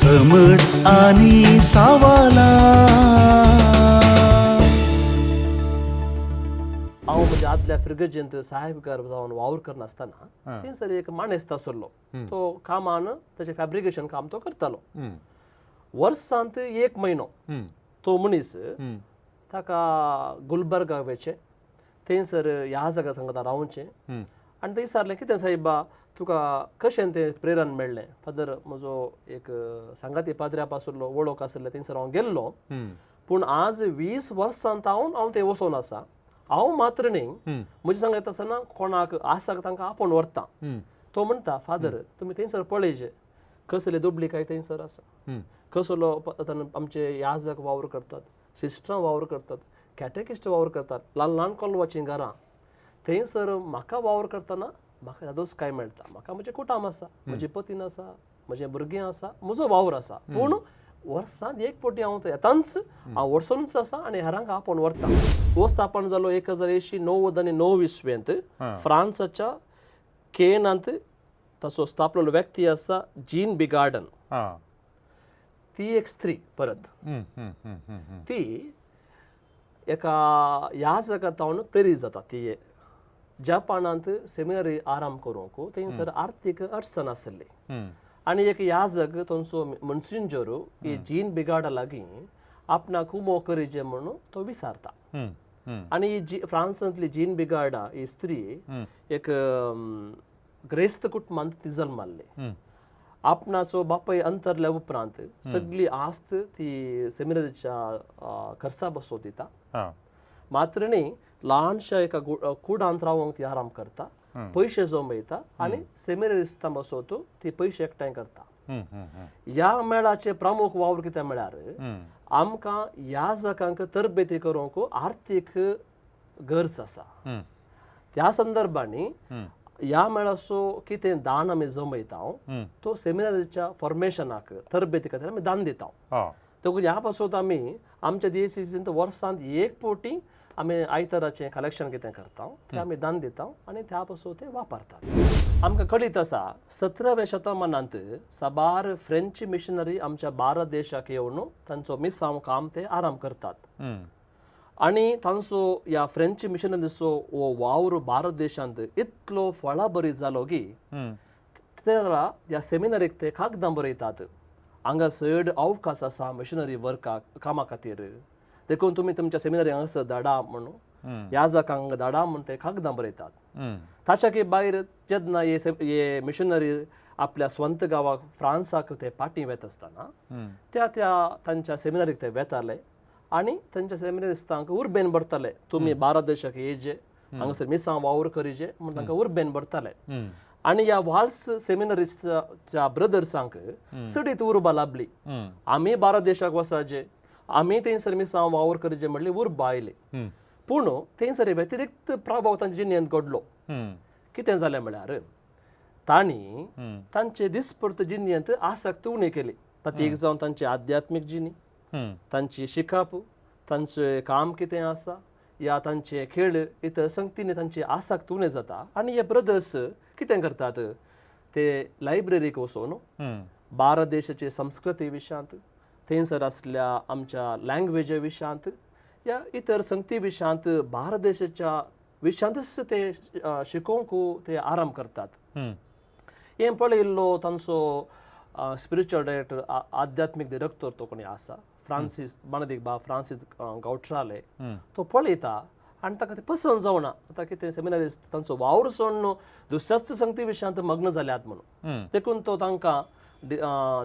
समज आनी सावाला. हांव म्हज्या आदल्या फिर्गजेंत साहेबकार जावन वावर करनासतना थंयसर एक माणेस्त आसलो. तो कामान ताचें फॅब्रिकेशन काम तो करतालो. वर्सांत एक म्हयनो तो मनीस ताका गुलबर्गा वचचें, थंयसर ह्या जागा सांगता रावचें. आनी थंय विचारलें, कितें साहेबा, तुका कशें तें प्रेरण मेळ्ळें? फादर, म्हजो एक सांगाती पाद्र्याप आसलो, वळख आसले, थंयसर हांव गेल्लो. पूण आज 20 वर्सां हांव हांव थंय वचोन आसा. हांव मात्र न्ही, म्हजें सांगत आसतना कोणाक आसा तांकां आपोवन व्हरता. तो म्हणटा, फादर, तुमी थंयसर पळयचे कसले दुबली काय थंयसर आसा, कसलो आमचे याजक वावर करतात, सिस्टरां वावर करतात, कॅटेकिस्ट वावर करतात, ल्हान ल्हान कोलवाचीं घरां. थंयसर म्हाका वावर करतना म्हाका यादोच काय मेळटा. म्हाका म्हजें कुटाम आसा, म्हजी पतीन आसा, म्हजें भुरगें आसा, म्हजो वावर आसा. पूण वर्सांत एक फावटी हांव थंय येताच, हांव वर्सनूच आसा आनी हेरांक आपोवन व्हरता. हो स्थापन जालो 1089 इसवेंत फ्रांसाच्या केनांत. ताचो स्थापलेलो व्यक्ती आसा जीन बिगार्डन. ती एक स्त्री परत. ती एका ह्या जगांत प्रेरीत जाता. ती जपानांत सेमिनरी आराम करूंक थंयसर आर्थीक अडचण आसली आनी एक याजक तांचो मनसिंजोर ही जीन बिगाडा लागीं आपणाक उमो करीजे म्हणून तो विचारता. आनी ही जी फ्रांसांतली जीन बिगार्डा ही स्त्री एक ग्रेस्त कुटुंबांत ती जल्माल्ली. आपणाचो बापाय अंतरल्या उपरांत सगळी आस्त ती सेमिनरीच्या खर्चा बसो दिता. मात्र न्ही, ल्हानशा एका कुडांत रावंक ती आराम करता, पयशे जमयता आनी सेमिनरिस्तां बसोत ती पयशे एकठांय करता. ह्या मेळाचे प्रमुख वावर कितें म्हळ्यार आमकां ह्या जाकांक तरबेती करूंक आर्थीक गरज आसा. त्या संदर्भांनी ह्या मेळाचो कितें दान आमी जमयता तो सेमिनारीच्या फॉर्मेशनाक तरबेती खातीर आमी दान दिता. देखून ह्या पासत आमी आमच्या डीएसीसींत वर्सांत एक फावटी आमी आयताराचें कलेक्शन कितें करता तें आमी दान दिता आनी त्या पासून ते वापरतात. आमकां कळीत आसा, 17व्या शतमानांत साबार फ्रेंच मिशनरी आमच्या भारत देशाक येवन तांचो मिसांव काम ते आराम करतात. आनी तांचो ह्या फ्रेंच मिशनरीचो हो वावर भारत देशांत इतलो फळाबरीत जालो की ते ह्या सेमिनरीक ते कागदां बरयतात, हांगा चड अवकाश आसा मिशनरी वर्काक कामा खातीर, देखून तुमी तुमच्या सेमिनरी हांगासर धाडा म्हणून, ह्या जाकांक धाडा म्हूण ते कागदां बरयतात. ताच्या की भायर जेन्ना हे मिशनरी आपल्या स्वंत गांवाक फ्रांसाक ते पाटी वेता आसतना त्या त्या तांच्या सेमिनरीक ते वेताले आनी तांच्या सेमिनरिस्तांक उर्बेन भरताले, तुमी भारत देशाक येजे, हांगासर मिसां वावर करीजे म्हूण तांकां उर्बेन भरताले. आनी ह्या वाल्स सेमिनरिस्टच्या ब्रदर्सांक चडीत उर्बा लाभली. आमी भारत देशाक वचाचे, आमी थंयसर मिसां वावर करीजे म्हणली उर्बा आयली. पूण थंयसर व्यतिरिक्त प्रभाव तांच्या जिणेंत घडलो. कितें जालें म्हळ्यार तांणी तांचे दिसपडत जिणेंत आसक्त उणी केली. तातूंत जावन तांची आध्यात्मीक जिणी, तांची शिकप, तांचें काम कितें आसा या तांचे खेळ इतर संगतीने तांची आसक्त उणें जाता. आनी हे ब्रदर्स कितें करतात, ते लायब्ररीक वचून भारत देशाचे संस्कृती विशयांत, थंयसर आसल्या आमच्या लँग्वेजे विशयांत या इतर संगती विशयांत भारत देशाच्या विशयांतच ते शिकोवंक ते आराम करतात. हें पळयल्लो तांचो स्पिरिच्युअल डायरेक्टर, आध्यात्मीक डिरेक्टर तो कोणी आसा, फ्रांसीस बाणदीक बा फ्रांसीस गावट्राले, तो पळयता आनी ताका तें पसंत जावना. आतां कितें सेमिनारिस्ट तांचो वावर सोडून दुसऱ्याच संगती विशयांत मग्न जाल्यात म्हणून. देखून तो तांकां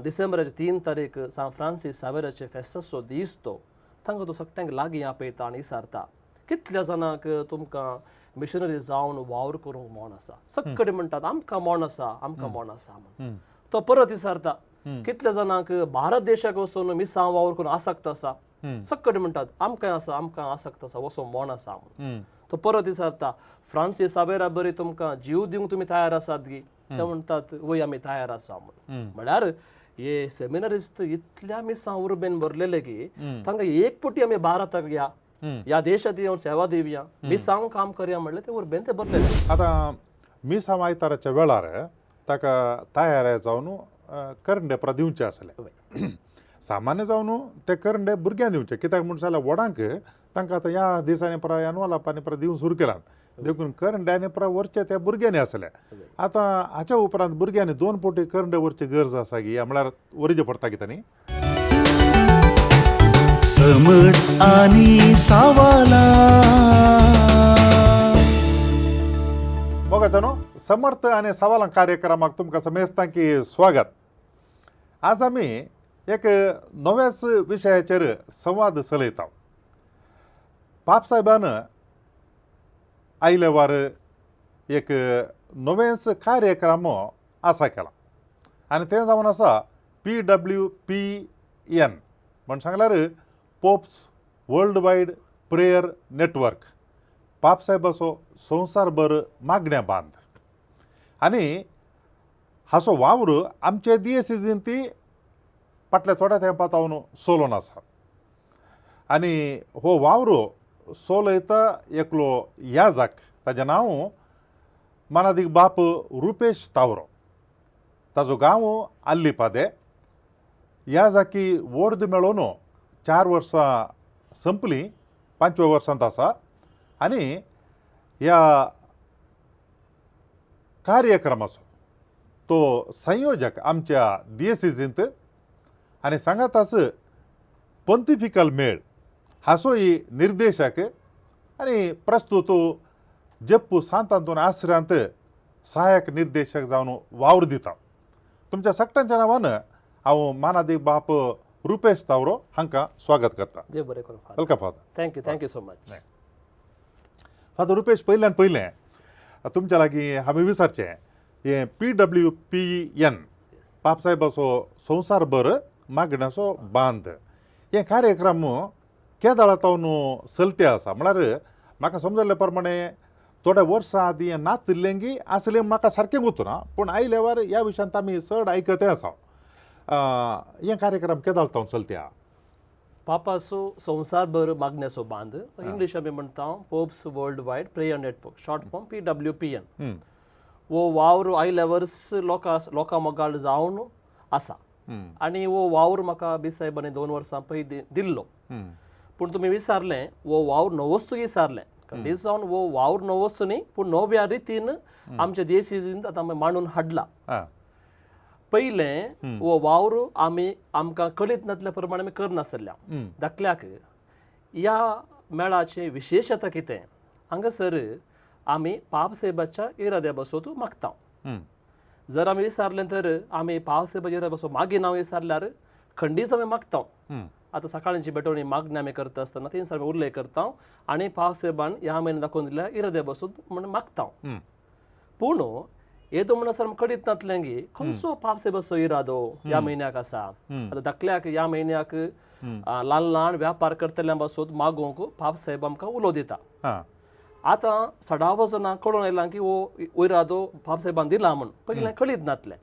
डिसेंबराचे 3 तारीख सान फ्रांसीस सावेराचे फेस्ताचो दीस तो तांकां तो सगळ्यांक लागीं आपयता आनी विचारता, कितल्या जाणांक तुमकां मिशनरी जावन वावर करूंक मोन आसा? सगळे म्हणटात आमकां मोन आसा, आमकां मोन आसा म्हणून. तो परत विचारता, कितल्या जाणांक भारत देशाक वचून मिसां वावर करून आसक्त आसा? सगळे म्हणटात आमकां आसा, आमकां आसक्त आसा, वचो मोन आसा म्हणून. तो परत विचारता, फ्रांसीस सावेरा बरी तुमकां जीव दिवंक तुमी तयार आसात गी? ते म्हणटात वय, आमी तयार आसा म्हणून. म्हळ्यार हे सेमिनरिस्ट इतल्या मिसां उर्बेन भरलेले की तांकां एक पटी आमी भारताक या ह्या देशांत येवन सेवा दिवया, मिसांव काम करया म्हणलें ते उर्बेन ते भरलेले. आतां मिसांव आयताराच्या वेळार ताका तयार जावन करंडे परा दिवचे आसले. सामान्य जावन ते करंडे भुरग्यांक दिवचे, कित्याक म्हूण जाल्यार व्हडांक तांकां आतां ह्या दिसांनी परा ह्या नोलापांनी परा दिवंक सुरू केलां, देखून करंड्यांनी परा व्हरचे ते भुरग्यांनी आसले. आतां हाच्या उपरांत भुरग्यांनी 2 फावटी करंडे व्हरची गरज आसा की म्हळ्यार वरीजे पडटा कितें न्ही. समट आनी सावाला. मोगाचो न्हू, समर्थ आनी सवालां कार्यक्रमाक तुमकां समेस्तांकी की स्वागत. आज आमी एक नव्याच विशयाचेर संवाद चलयता. पापसाहेबान आयले वार एक नवेंच कार्यक्रम आसा केला आनी तें जावन आसा PWPN म्हण सांगल्यार Pope's world wide prayer network, पापसाहेबाचो संवसारभर मागण्या बांद. आनी हाचो वावर आमचे दियेसिजीन ती फाटल्या थोड्या तेंपा तावन चलोवन आसा. आनी हो वावर चलयता एकलो याजक, ताजें नांव मानादीक बाप रुपेश तावरो, ताजो गांव आल्लीपादे. याजाकी वोर्द मेळोवन 4 वर्सां संपलीं, 5व्या वर्सांत आसा. आनी ह्या कार्यक्रमाचो तो संयोजक आमच्या दियेसिजींत आनी सांगाताच पंतिफिकल मेळ हाचोय निर्देशक आनी प्रस्तुत जप्पू सांत आंतोन आसऱ्यांत सहायक निर्देशक जावन वावर दिता. तुमच्या सगळ्यांच्या नांवान हांव मानादीक बाप रुपेश तावरो हांकां स्वागत करता. देव बरें करूं father. Welcome father. Thank you, thank you so much. Father Rupesh, पयल्यान पयलें तुमच्या लागीं हांवें विचारचें, हें PWPN पापसाहेबाचो संवसारभर मागण्याचो बांद हे कार्यक्रम केदळा तावन चलते आसा? म्हळ्यार म्हाका समजल्ले प्रमाणे थोड्या वर्सां आदीं हें नातिल्लें की आसलें म्हाका सारकें गोत्तुना, पूण आयल्यावर ह्या विशयांत आमी चड आयकते आसा. हे कार्यक्रम केदळ तावन चलते? पापाचो संवसारभर मागण्याचो बांद, इंग्लीश आमी म्हणटा Pope's world wide prayer network, short form PWPN. हो वावर आयल्या वर्स लोकां मोगाळ जावन आसा आनी हो वावर म्हाका बी साहेबांनी 2 वर्सां पयलीं दिल्लो. पूण तुमी विचारलें हो वावर नवोच विचारलें, खंडीत जावन हो वावर नवोच न्ही, पूण नव्या रितीन आमच्या देशींत आतां आमी मांडून हाडला. पयलें हो वावर आमी आमकां कळीत नासल्या प्रमाणे आमी करनासल्या. धाकल्याक ह्या मेळाचें विशेशता कितें, हांगासर आमी पापसाहेबाच्या इराद्या बसोत मागता. जर आमी विचारलें तर आमी पापसाहेबाच्या इराद्या बसो मागीर नांव विचारल्यार खंडीच आमी मागता. आतां सकाळची भेटवणी मागणी आमी करता आसतना थंयसर आमी उल्लेख करता आनी पापसाहेबान ह्या म्हयन्यान दाखोवन दिल्या इराद्या बसून म्हण मागता. पूण येदो म्हणसर आमकां कळीत नातलें की खंयचो पापसाहेबाचो इरादो ह्या म्हयन्याक आसा. आतां धाकल्याक ह्या म्हयन्याक ल्हान ल्हान व्यापार करतल्या पासून मागोवंक पापसाहेब आमकां उलो दिता. आतां सडावो जाणां कळून आयलां की हो इरादो पापसाहेबान दिला म्हूण पयलीं कळीत नातलें.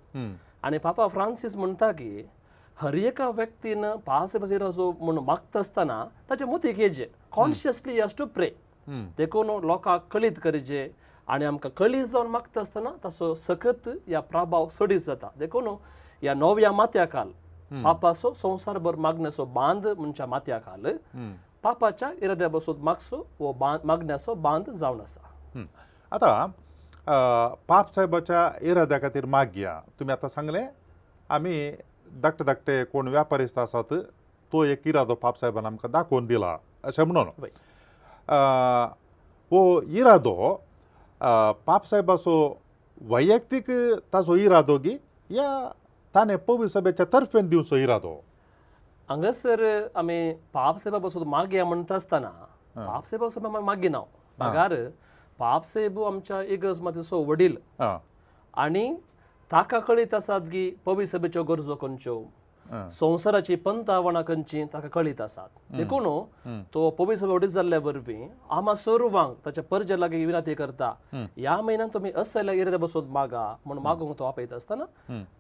आनी पापा फ्रांसीस म्हणटा की हर एका व्यक्तीन पापसाहेबाचो इरादो म्हूण मागता आसतना ताचे मतीक येजे, कॉन्शियसली हॅज टू प्रे. देखून लोकांक कळीत करचे आनी आमकां कळीत जावन मागता आसतना ताचो सकत या प्रभाव चडीत जाता. देखून ह्या नव्या माथ्या खाल पापाचो संवसारभर मागण्याचो बांद म्हणच्या माथ्या खाल पापाच्या इराद्या बसून मागचो हो मागण्याचो बांद जावन आसा. आतां पापसाहेबाच्या इराद्या खातीर मागया, तुमी आतां सांगलें आमी धाकटे धाकटे कोण व्यापारिस्त आसात तो एक इरादो पापसाहेबान आमकां दाखोवन दिला अशें म्हणून हो इरादो पापसाहेबाचो वैयक्तीक ताचो इरादो की या ताणें पवी सभेच्या तर्फेन दिवचो इरादो? हांगासर आमी पापसाहेबा बसून मागया म्हणटा आसतना पापसाहेबा बसून आमी मागिना, मागार पापसाहेब आमच्या इगर्ज मातेचो वडील आनी ताका कळीत आसात की पवी सभेच्यो गरजो खंयच्यो, संवसाराची पंतावणां खंयची ताका कळीत आसात. देखून तो पवी सभा वडील जाल्ल्या वरवीं आमा सर्वांक ताच्या परजे लागीं विनंती करता, ह्या म्हयन्यान तुमी असल्या इराद्या बसून मागा म्हूण मागूंक तो आपयता आसतना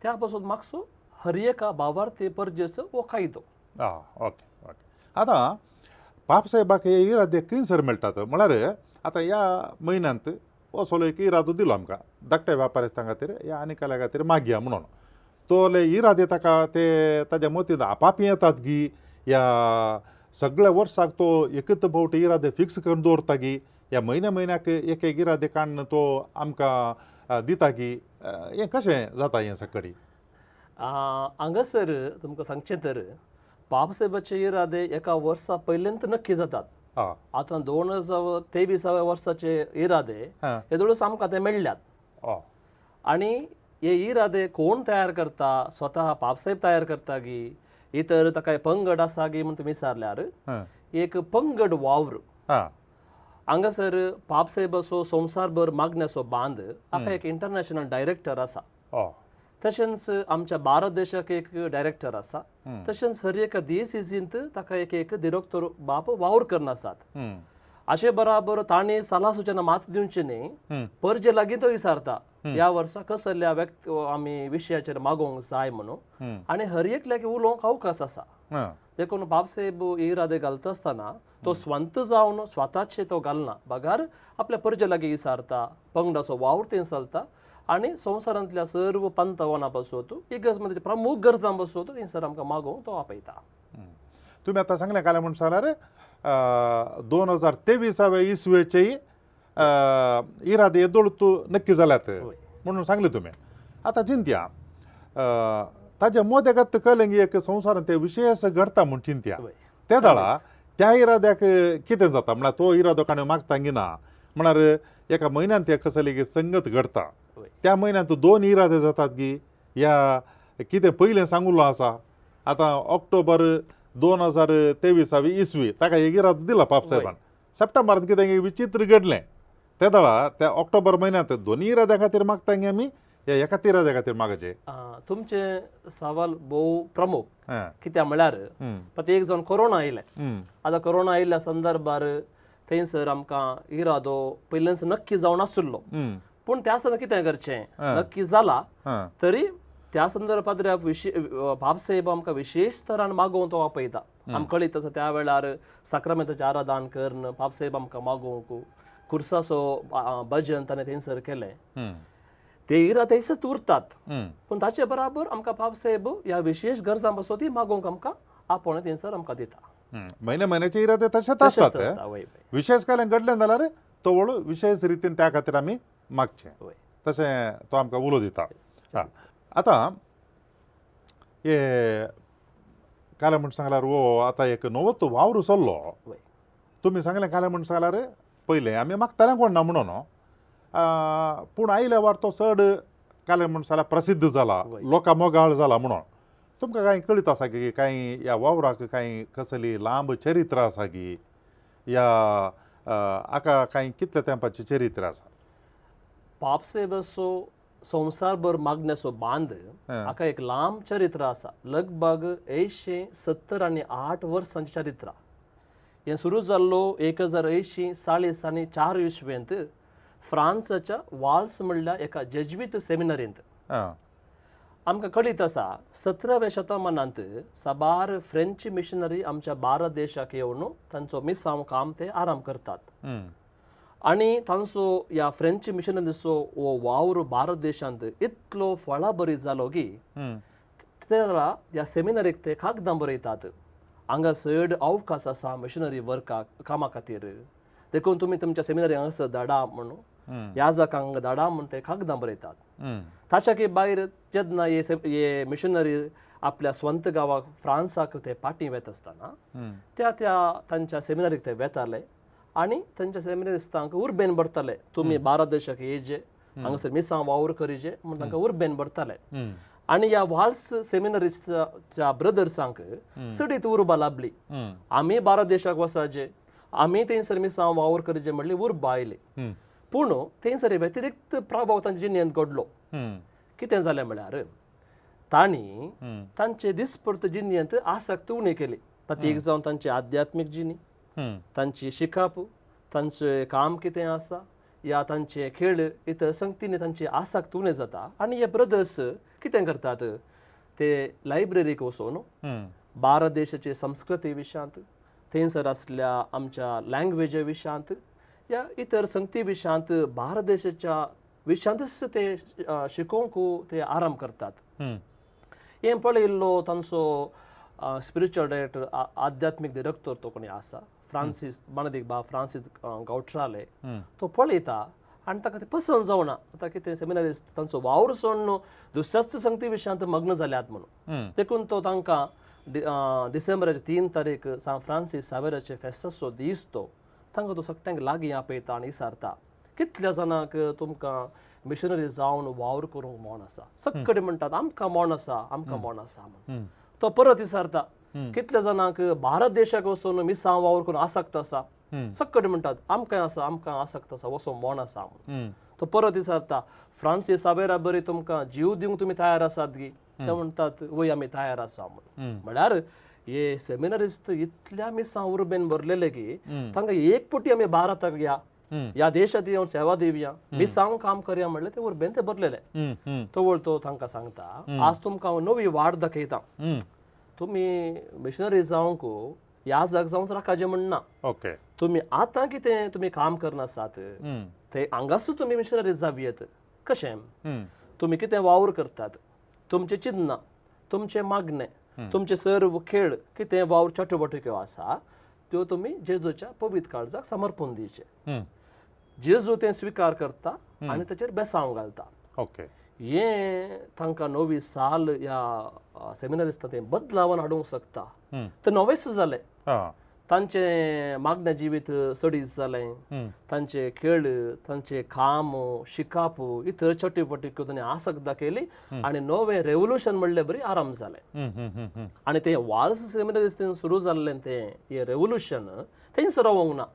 त्या बसून मागचो हर एका भावार्थी परजेचो हो कायदो. Okay okay. आतां पापसाहेबाक हे इरादे खंयसर मेळटात? म्हळ्यार आतां ह्या म्हयन्यांत असलो एक इरादो दिलो आमकां धाकट्या व्यापारिस्तां खातीर या आनी काल्या खातीर मागया म्हणून, तोले इरादे ताका ते ताज्या मतींत आपापी येतात गी, या सगळ्या वर्साक तो एकच फावट इरादे फिक्स करून दवरता गी, या म्हयन्या म्हयन्याक एक एक इरादे काडून तो आमकां दिता गी, हें कशें जाता हें सकाळी? हांगासर तुमकां सांगचें तर पापसाहेबाचे इरादे एका वर्सा पयल्यांत नक्की जातात. आतां 2023 वर्साचे इरादे हेदोळूच आमकां ते मेळ्ळ्यात. आनी हे इरादे कोण तयार करता? स्वता पापसाहेब तयार करता गी, इतर ताका पंगड आसा गी म्हूण तुमी विचारल्यार एक पंगड वावर. हांगासर पापसाहेबाचो संवसारभर मागण्याचो बांद हाका एक इंटरनॅशनल डायरेक्टर आसा, तशेंच आमच्या भारत देशाक एक डायरेक्टर आसा, तशेंच हर एका डिएसीसींत ताका एक एक डिरेक्टर बाप वावर करून आसात. अशे बराबर तांणी सलाह सुचना मात दिवचे न्ही, परजे लागीं तो विचारता ह्या वर्सा कसल्या व्यक्त आमी विशयाचेर मागोवंक जाय म्हणून, आनी हर एकल्याक उलोवंक अवकाश आसा. देखून बापसाहेब इरादे घालता आसतना तो स्वंत जावन स्वताचे तो घालना, बगार आपल्या परजे लागीं विचारता, पंगडाचो वावर थंय चलता आनी संवसारांतल्या सर्व पंथावना पासून इगर्ज मध्ये प्रमुख गरजां पासून थंयसर आमकां मागोवंक तो आपयता. तुमी आतां सांगलें काल म्हण सांगल्यार 2023 इसवेचे इरादे येदोळ तूं नक्की जाल्यात म्हणून सांगलें तुमी. आतां चिंतया ताज्या मोदेगात कळ्ळें एक संवसारांत ते विशेश घडटा म्हूण चिंतया, ते दाळा त्या इराद्याक कितें जाता म्हळ्यार तो इरादो काणयो मागता ना, म्हळ्यार एका म्हयन्यांत ते कसली संगत घडटा, त्या म्हयन्यांत 2 इरादे जातात गी, या कितें पयलें सांगुल्लो आसा. आतां ऑक्टोबर 2023 इसवी ताका एक इरादो दिला पापसाहेबान, सप्टेंबरांत कितें विचित्र घडलें, ते दळा त्या ऑक्टोबर म्हयन्यांत 2 इराद्या खातीर मागता गी आमी, या एकाच इराद्या खातीर मागचे? तुमचें सवाल भोव प्रमुख, कित्याक म्हळ्यार प्रत्येक जावन कोरोना आयलें. आतां कोरोना आयिल्ल्या संदर्भार थंयसर आमकां इरादो पयल्याच नक्की जावन आशिल्लो, पूण त्या आसतना कितें करचें नक्की जाला तरी त्या संदर्भात बापसाहेब आमकां विशेश तरान मागोवंक तो आपयता. आमकां कळीत आसा त्या वेळार साक्रामेंताचें आराधन करून बापसाहेब आमकां मागोवंक खुर्साचो भजन ताणें थंयसर केलें, ते इरादे थंयसर उरतात, पूण ताचे बराबर आमकां बापसाहेब ह्या विशेश गरजां पासून ती मागोवंक आमकां आपोवणें थंयसर आमकां दिता. म्हयन्या म्हयन्याचे इरादे तशेंच आसतात, विशेश काय घडलें जाल्यार तो व्हड विशेश रितीन त्या खातीर आमी मागचें, तशें तो आमकां उलो दिता. आतां हे काल म्हण सांगल्यार हो आतां एक नवोच वावर चल्लो, तुमी सांगलें काल म्हण सांगल्यार पयलें आमी मागताले कोण ना म्हणून, पूण आयल्या वार तो चड काल म्हण सांगल्यार प्रसिद्ध जाला, लोकां मोगाळ जाला म्हणून. तुमकां कांय कळीत आसा की कांय ह्या वावराक कांय कसली लांब चरित्र आसा की, या हाका कांय कितल्या तेंपाचें चरित्र आसा? पापसाहेबाचो संवसारभर मागण्याचो बांद हाका एक लांब चरित्र आसा, लगभग 178 वर्सांचें चरित्र. हें सुरू जाल्लो 1840 इसवेंत फ्रांसाच्या वाल्स म्हणल्या एका जेज्वीत सेमिनरींत. आमकां कळीत आसा 17व्या शतमानांत साबार फ्रेंच मिशनरी आमच्या भारत देशाक येवन तांचो मिसांव काम ते आराम करतात, आनी तांचो ह्या फ्रेंच मिशनरीचो हो वावर भारत देशांत इतलो फळाबरीत जालो की ते ह्या सेमिनरीक ते कागदां बरयतात, हांगा चड अवकाश आसा मिशनरी वर्काक कामा खातीर, देखून तुमी तुमच्या सेमिनरी हांगासर धाडा म्हणून, ह्या जाकांक धाडा म्हूण ते कागदां बरयतात. ताच्या की भायर जेन्ना हे मिशनरी आपल्या स्वंत गांवाक फ्रांसाक ते पाटी वेता आसतना त्या त्या तांच्या सेमिनरीक ते वेताले आनी तांच्या सेमिनरिस्तांक उर्बेन भरताले, तुमी भारत देशाक येजे हांगासर मिसां वावर करीजे म्हूण तांकां उर्बेन भरताले. आनी ह्या वाल्स सेमिनरीच्या ब्रदर्सांक चडीत उर्बा लाभली, आमी भारत देशाक वचाचे, आमी थंयसर मिसां वावर करीजे म्हणली उर्बा आयली. पूण थंयसर व्यतिरिक्त प्रभाव तांच्या जिणेंत घडलो. कितें जालें म्हळ्यार तांणी तांचे दिसपडत जिणेंत आसक्त उणी केली, प्रत्येक जावन तांची आध्यात्मीक जिणी, तांची शिकप, तांचें काम कितें आसा या तांचे खेळ इतर संगतीने तांची आसक्त उणें जाता. आनी हे ब्रदर्स कितें करतात, ते लायब्ररीक वचून भारत देशाचे संस्कृती विशयांत, थंयसर आसल्या आमच्या लँग्वेजे विशयांत या इतर संगती विशयांत भारत देशाच्या विशयांतच ते शिकोवंक ते आराम करतात. हें पळयल्लो तांचो स्पिरिच्युअल डायरेक्टर, आध्यात्मीक डिरेक्टर तो कोणी आसा, फ्रांसीस मानदीक बा फ्रांसीस गावट्राले, तो पळयता आनी ताका तें पसंत जावना. आतां कितें सेमिनारिस्ट तांचो वावर सोडून दुसऱ्याच संगती विशयांत मग्न जाल्यात म्हणून. देखून तो तांकां डिसेंबराचे 3 तारीख सान फ्रांसीस सावेराचे फेस्ताचो दीस, तो तांकां तो सगळ्यांक लागीं आपयता आनी विचारता, कितल्या जाणांक तुमकां मिशनरी जावन वावर करूंक मोन आसा? सगळे म्हणटात आमकां मोन आसा, आमकां मोन आसा म्हणून. तो परत विचारता, कितल्या जाणांक भारत देशाक वचून मिसांव वावर करून आसक्त आसा? सगळे म्हणटात आमकां आसा, आमकां आसक्त आसा, वचो मोन आसा म्हणून. तो परत विचारता, फ्रांसीस सावेरा बरी तुमकां जीव दिवंक तुमी तयार आसात गी? ते म्हणटात वय आमी तयार आसा म्हणून. म्हळ्यार हे सेमिनारिस्ट इतल्या मिसां उर्बेन भरलेले की तांकां एक पटी आमी भारताक या, ह्या देशांत येवन सेवा दिवया, मिसांव काम करया म्हणलें ते उर्बेन ते भरलेले. तो वळतो तांकां सांगता, आज तुमकां हांव नवी वाट दाखयता, तुमी मिशनरी जावंक ह्या जाग जावंक राखाचें म्हणना, ओके, तुमी आतां कितें तुमी काम करनासात ते हांगासूच तुमी मिशनरी जावयेत. कशें? तुमी कितें वावर करतात, तुमचें चिंतना, तुमचें मागणें, तुमचे सर्व खेळ कितें वावर चटुवटिक्यो आसा त्यो तुमी जेजूच्या पवित्र काळजाक समर्पण दिवचें. जेजू तें स्विकार करता आनी ताचेर बेसांव घालता. ओके, हें तांकां नवी साल ह्या सेमिनारिस्तां तें बदलावन हाडूंक शकता. ते नवेच जाले, तांचें मागणें जिवीत सडीत जालें, तांचे खेळ, तांचे काम, शिकाप, इतर चटुवटिक्यो तांणी आसक्त दाखयली आनी नवें रेवोल्युशन म्हणले बरी आराम जालें. आनी तें वाल्स सेमिनारिस्ट सुरू जाल्लें तें हें रेवोल्युशन थंयच रावोंक ना.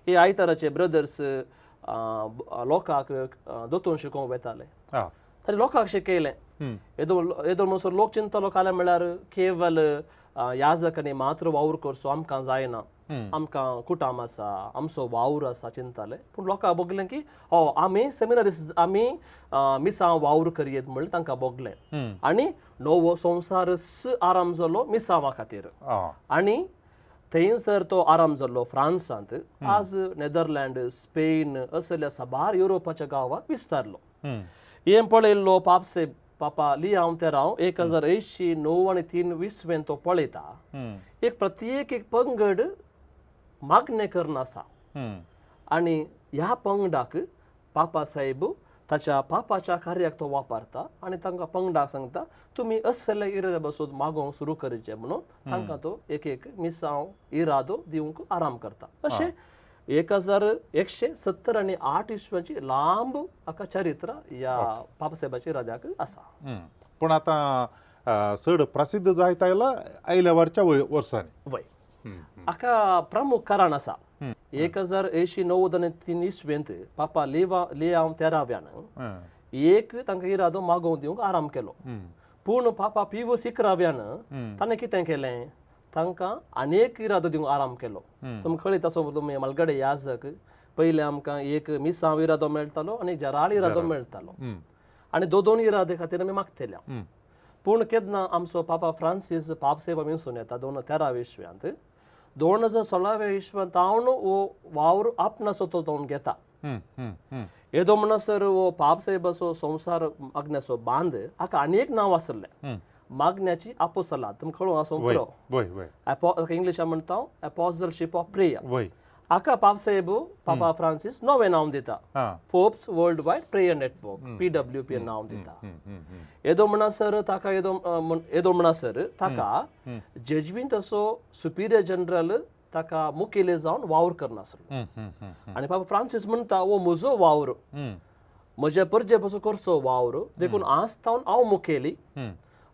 हे आयताराचे ब्रदर्स लोकांक दोतोन शिकोवंक वेताले, ताणें लोकांक शिकयलें. येदो येदो म्हणसर लोक चिंततालो काल्यां म्हळ्यार केवल याजकांनी मात्र वावर करचो, आमकां जायना, आमकां कुटाम आसा, आमचो वावर आसा चिंताले. पूण लोकांक भोगलें की हो आमी सेमिनारिस्ट, आमी मिसां वावर करयेत म्हणलें तांकां भोगलें. आनी नवो संवसारच आराम जालो मिसांवा खातीर. आनी थंयसर तो आराम जाल्लो फ्रांसांत, आज नेदरलँड, स्पेन असल्या साबार युरोपाच्या गांवाक विस्तारलो. हें पळयल्लो पापसेब पापा लियांव तेराव 1089 आनी 3 विसवेन तो पळयता, एक प्रत्येक एक पंगड मागणें करून आसा आनी ह्या पंगडाक पापा साहेब ताच्या पापाच्या कार्याक तो वापरता आनी तांकां पंगडाक सांगता तुमी असले इरादे बसून मागोवंक सुरू करचें म्हणून तांकां तो एक एक मिसांव इरादो दिवंक आराम करता. अशें 1170 आनी 8 इसव्याची लांब हाका चरित्र ह्या पापसाहेबाच्या इराद्याक आसा. पूण आतां चड प्रसिद्ध जायत आयला आयल्या वरच्या वर्सांनी. वय, हाका प्रमुख कारण आसा 1089 आनी 3 इसवेंत पापा लियांव तेराव्यान एक तांकां इरादो मागोवंक दिवंक आराम केलो. पूण पापा पिवस इकराव्यान ताणें कितें केलें, तांकां आनी एक इरादो दिवंक आराम केलो. तुमकां कळीत आसो तुमी मलगडे याजक पयलें आमकां एक मिसांव इरादो मेळटालो आनी जराळ इरादो मेळटालो आनी दोन दोन इरादे खातीर आमी मागतले. पूण केन्ना आमचो पापा फ्रांसीस पापसेवा मिसून येता 2013 इसव्यांत, 2016 इसव्यांत हांव हो वावर आपणाचो तो जावन घेता. येदो म्हणसर हो पापसाहेबाचो संवसार मागण्याचो बांद हाका आनी एक नांव आसलें, मागण्याची आपोसलाद. तुमकां कळूंक आसूंक पुरो, इंग्लिशान म्हणटा एपोजलशीप ऑफ प्रेयर. हाका पापसाहेब पापा फ्रांसीस नवें नांव दिता, Pope's world wide prayer network PWP नांव दिता. येदो म्हणसर ताका येदो म्हणसर ताका जेजवींत असो सुपिरियर जनरल ताका मुखेली जावन वावर करनासलो. आनी पापा फ्रांसीस म्हणटा हो म्हजो वावर, म्हज्या परजे पसून करचो वावर, देखून आज तावन हांव मुखेली.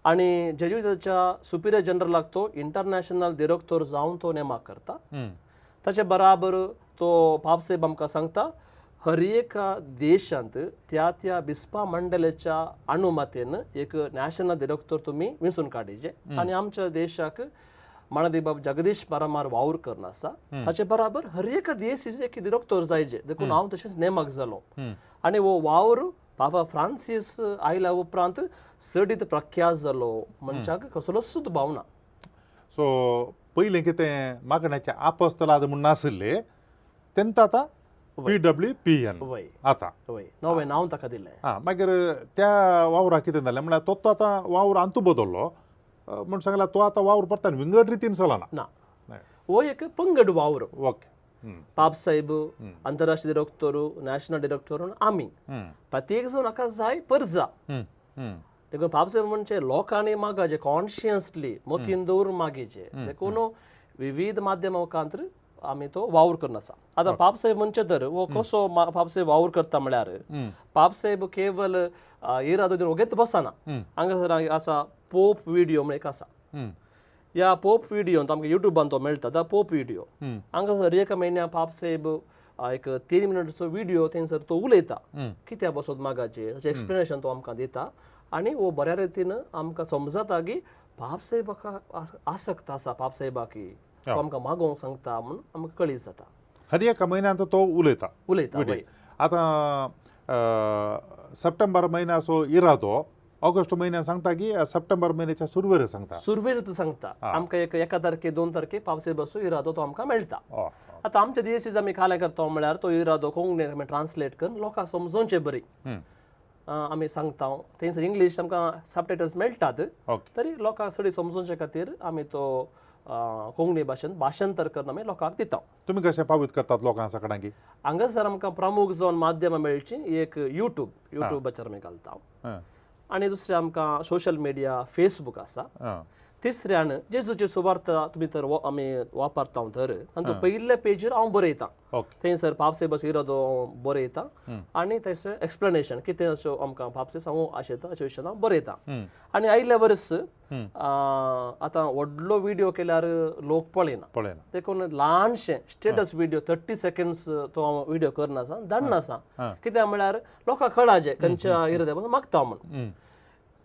आनी जेजुइताच्या सुपिरियर जनरलाक तो इंटरनॅशनल डिरेक्टर जावन तो नेमाक करता. ताचे बराबर तो पापसाहेब आमकां सांगता हर एका देशांत त्या त्या बिस्पा मंडळाच्या अनुमतेन एक नॅशनल डिरेक्टर तुमी वेंचून काडीचे. आनी आमच्या देशाक मानादीक बाब जगदीश परमार वावर करून आसा, ताचे बराबर हर एका देश एक डिरेक्टर जायचे, देखून हांव तशेंच नेमाक जालो. आनी हो वावर पापा फ्रांसीस आयल्या उपरांत चडीत प्रख्यात जालो मनशाक कसलोच दुबाव ना. सो पयलें कितें मागण्याचें आपोस्तलाद म्हूण नाशिल्लें तेन्ना आतां PWPN वय. आतां. वय, नवें नांव ताका दिलें. आं, मागीर त्या वावराक कितें जालें म्हळ्यार तो तो आतां वावर अंतू बदल्लो म्हूण सांगला, तो आतां वावर परतान विंगड रितीन चलना. ना, हो एक पंगड वावर. पाप साहेब, आंतरराष्ट्रीय डिरेक्टर, नॅशनल डिरेक्टर, आमी प्रत्येक जाण हाका जाय परजा. देखून पाप साहेब म्हणजे लोकांनी मागाचे कॉन्शियसली मतीन दवरून मागीचे, देखून विविध माध्यमां मुखांतर आमी तो वावर करून आसा. आतां पाप साहेब म्हणचे तर हो कसो पाप साहेब वावर करता म्हळ्यार पाप साहेब केवल इरादो दिवन ओगेच बसना. हांगासर आसा पोप व्हिडियो म्हण एक आसा. ह्या पोप व्हिडियोन आमकां युट्यूबान तो मेळटा, the Pope video. हांगासर एका म्हयन्या पाप साहेब एक 3 मिनटाचो व्हिडियो थंयसर तो उलयता, कित्या बसत मागाचे अशें एक्सप्लेनेशन तो आमकां दिता आनी हो बऱ्या रितीन आमकां समजता की पाप साहेबाक आसक्त आसा, पाप साहेबाकी तो आमकां मागोवंक सांगता म्हूण आमकां कळीत जाता. हर एका म्हयन्यांत तो उलयता. उलयता. वय. आतां सप्टेंबर म्हयन्याचो इरादो ऑगस्ट म्हयन्यान सांगता की सप्टेंबर म्हयन्याच्या सुरवेर सांगता? सुरवेर सांगता आमकां. एक एका तारखे 2 तारखे पावसे इरादो तो आमकां मेळटा. आतां आमच्या दियेसीज आमी खालें करता म्हळ्यार तो इरादो कोंकणी आमी ट्रान्सलेट करून लोकांक समजोवचे बरी आमी सांगता. थंयसर इंग्लीश आमकां सबटायटल्स मेळटात, तरी लोकांक चड समजोवचे खातीर आमी तो कोंकणी भाशेन भाशांतर करून आमी लोकांक दिता. तुमी कशें पावीत करतात लोकांक सगळ्यांक? हांगासर आमकां प्रमुख जावन माध्यमां मेळची एक युट्यूब, युट्यूबाचेर आमी घालता आनी दुसरें आमकां सोशल मिडिया फेसबूक आसा. तिसऱ्यान जेजूची सुवार्ता तुमी तर आमी वापरता तर तांचो पयल्या पेजीर हांव बरयतां. थंयसर पापसाहेब इरादो बरयता आनी थंयसर एक्सप्लेनेशन कितें अश्यो आमकां पापसाहेब सांगूंक आशयता अशे विशयान हांव बरयतां. आनी आयिल्ल्या वर्स आतां व्हडलो व्हिडियो केल्यार लोक पळयना, देखून ल्हानशें स्टेटस व्हिडियो 30 सेकंड्स तो हांव व्हिडियो करना आसा, धाडना आसा. कित्याक म्हळ्यार लोकांक कळाचें खंयच्या इराद्या मागता म्हूण.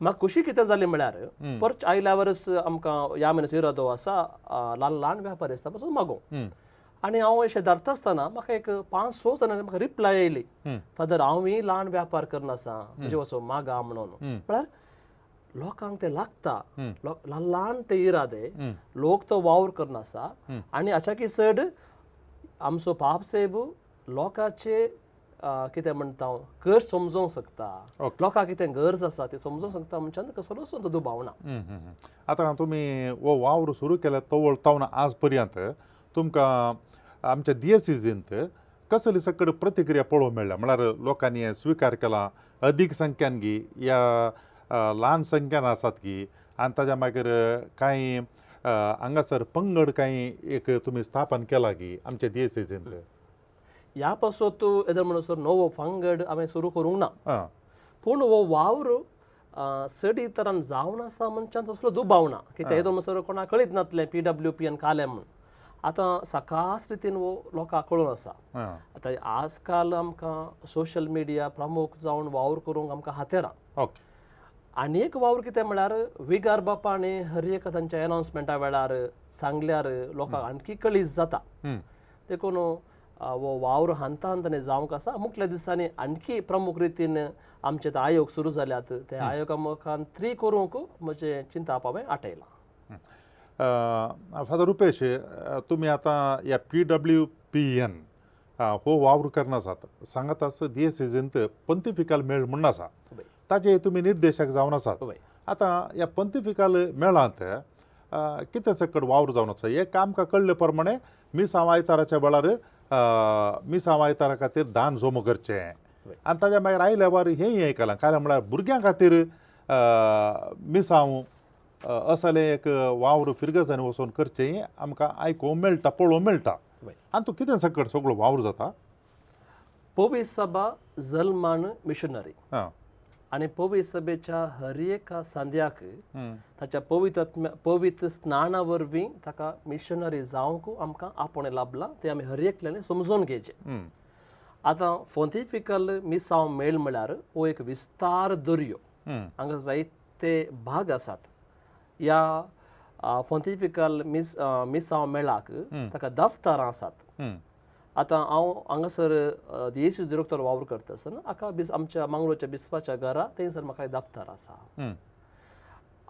म्हाका खुशी कितें जाली म्हळ्यार परत आयल्या वर्स आमकां ह्या म्हयन्याचो इरादो आसा ल्हान ल्हान व्यापारी आसता पासून मागोवंक. आनी हांव अशें धाडटा आसतना म्हाका एक 5-6 जाणांनी म्हाका रिप्लाय आयली, फादर हांवूय ल्हान व्यापार करना आसा, म्हजे वचो मागा म्हणून. म्हळ्यार लोकांक ते लागता, ल्हान ल्हान ते इरादे, लोक तो वावर करना आसा. आनी हाच्याकी चड आमचो पाप साहेब लोकांचे कितें म्हणटा हांव कश समजोवंक शकता, लोकांक कितें गरज आसा तें समजोवंक शकता म्हणच्यान कसलोच तो दुबाव ना. आतां तुमी हो वावर सुरू केला तवळ तावन आज पर्यंत तुमकां आमच्या दियसिजींत कसली सकड प्रतिक्रिया पळोवंक मेळ्ळ्या? म्हळ्यार लोकांनी स्विकार केला अदीक संख्यान गी या ल्हान संख्यान आसात की, आनी ताज्या मागीर कांय हांगासर पंगड कांय एक तुमी स्थापन केला की आमच्या दियसिजींत? ह्या पासत येदो म्हणसर नवो पंगड हांवें सुरू करूंक ना, पूण हो वावर चड तरान जावन आसा म्हणच्यान तसलो दुबाव ना. कित्याक येदो म्हणसर कोणाक कळीत नासलें PWPN कालें म्हूण. आतां सकास रितीन हो लोकांक कळून आसा. आतां आजकाल आमकां सोशल मिडिया प्रमुख जावन वावर करूंक आमकां हातेरां. आनी एक वावर कितें म्हळ्यार विगार बापांनी हर एका तांच्या एनावन्समेंटा वेळार सांगल्यार लोकांक आणखी कळीत जाता. देखून हो वावर हांता हांतांनी जावंक आसा. मुखल्या दिसांनी आणखी प्रमुख रितीन आमचे ते आयोग सुरू जाल्यात, ते आयोगा मुखान त्री करूंक म्हजें चिंताप हांवें आटयलां. फादर रुपेश, तुमी आतां ह्या PWPN हो वावर करना आसात, सांगात आसा दियसिजींत पंतिफिकल मेळ म्हूण आसा, ताजे तुमी निर्देशक जावन आसात. आतां ह्या पंतिफिकल मेळांत कितें सकट वावर जावन आसा? एक आमकां कळ्ळे प्रमाणे मिसांव आयताराच्या वेळार मिसांव आयतारा खातीर दान जमो करचें आनी ताज्या मागीर आयल्या वार हें आयकलां कारण म्हळ्यार भुरग्यां खातीर मिसांव असलें एक वावर फिरगजांनी वचून करचें आमकां आयकूंक मेळटा, पळोवंक मेळटा. आनी तूं कितें सकट सगळो वावर जाता? पवी सभा जल्मान मिशनरी आनी पवी सभेच्या हर एका सांद्याक ताच्या पवित्र स्नाना वरवीं ताका मिशनरी जावंक आमकां आपोवणें लाभलां, तें आमी हर एकल्यान समजून घेवचें. आतां फोंतिफिकल मिसांव मेळ म्हळ्यार हो एक विस्तार दर्यो, हांगा जायते भाग आसात. ह्या फोंतिफिकल मिसांव मेळाक ताका दफ्तरां आसात. आतां हांव हांगासर दियेसीस डिरेक्टर वावर करता आसतना हाका आमच्या मांगलोरच्या बिस्पाच्या घरा थंयसर म्हाका एक दफ्तर आसा.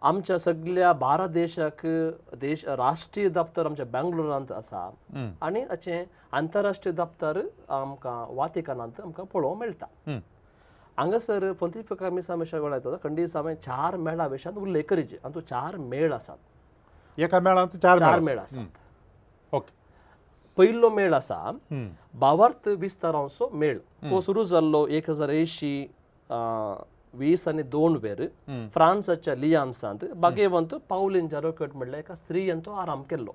आमच्या सगळ्या भारत देशाक देश राष्ट्रीय दप्तर आमच्या बेंगलोरांत आसा आनी हाचें आंतरराष्ट्रीय दप्तर आमकां वातिकानांत आमकां पळोवंक मेळटा. हांगासर पोंतिफिकल मिसां विशया वेळार येता खंडीत हांवें 4 मेळा विशयांत उल्लेख करीचे आनी तो 4 मेळ आसात. एका मेळांत 4 मेळ आसात. ओके. पयलो मेळ आसा भावार्थ विस्तारांचो मेळ. हो सुरू जाल्लो 1080 20 आनी 2 वेर फ्रांसाच्या लियांसांत बागेवंत पावलीन जारोकट म्हणल्यार एका स्त्रियेन तो आराम केल्लो.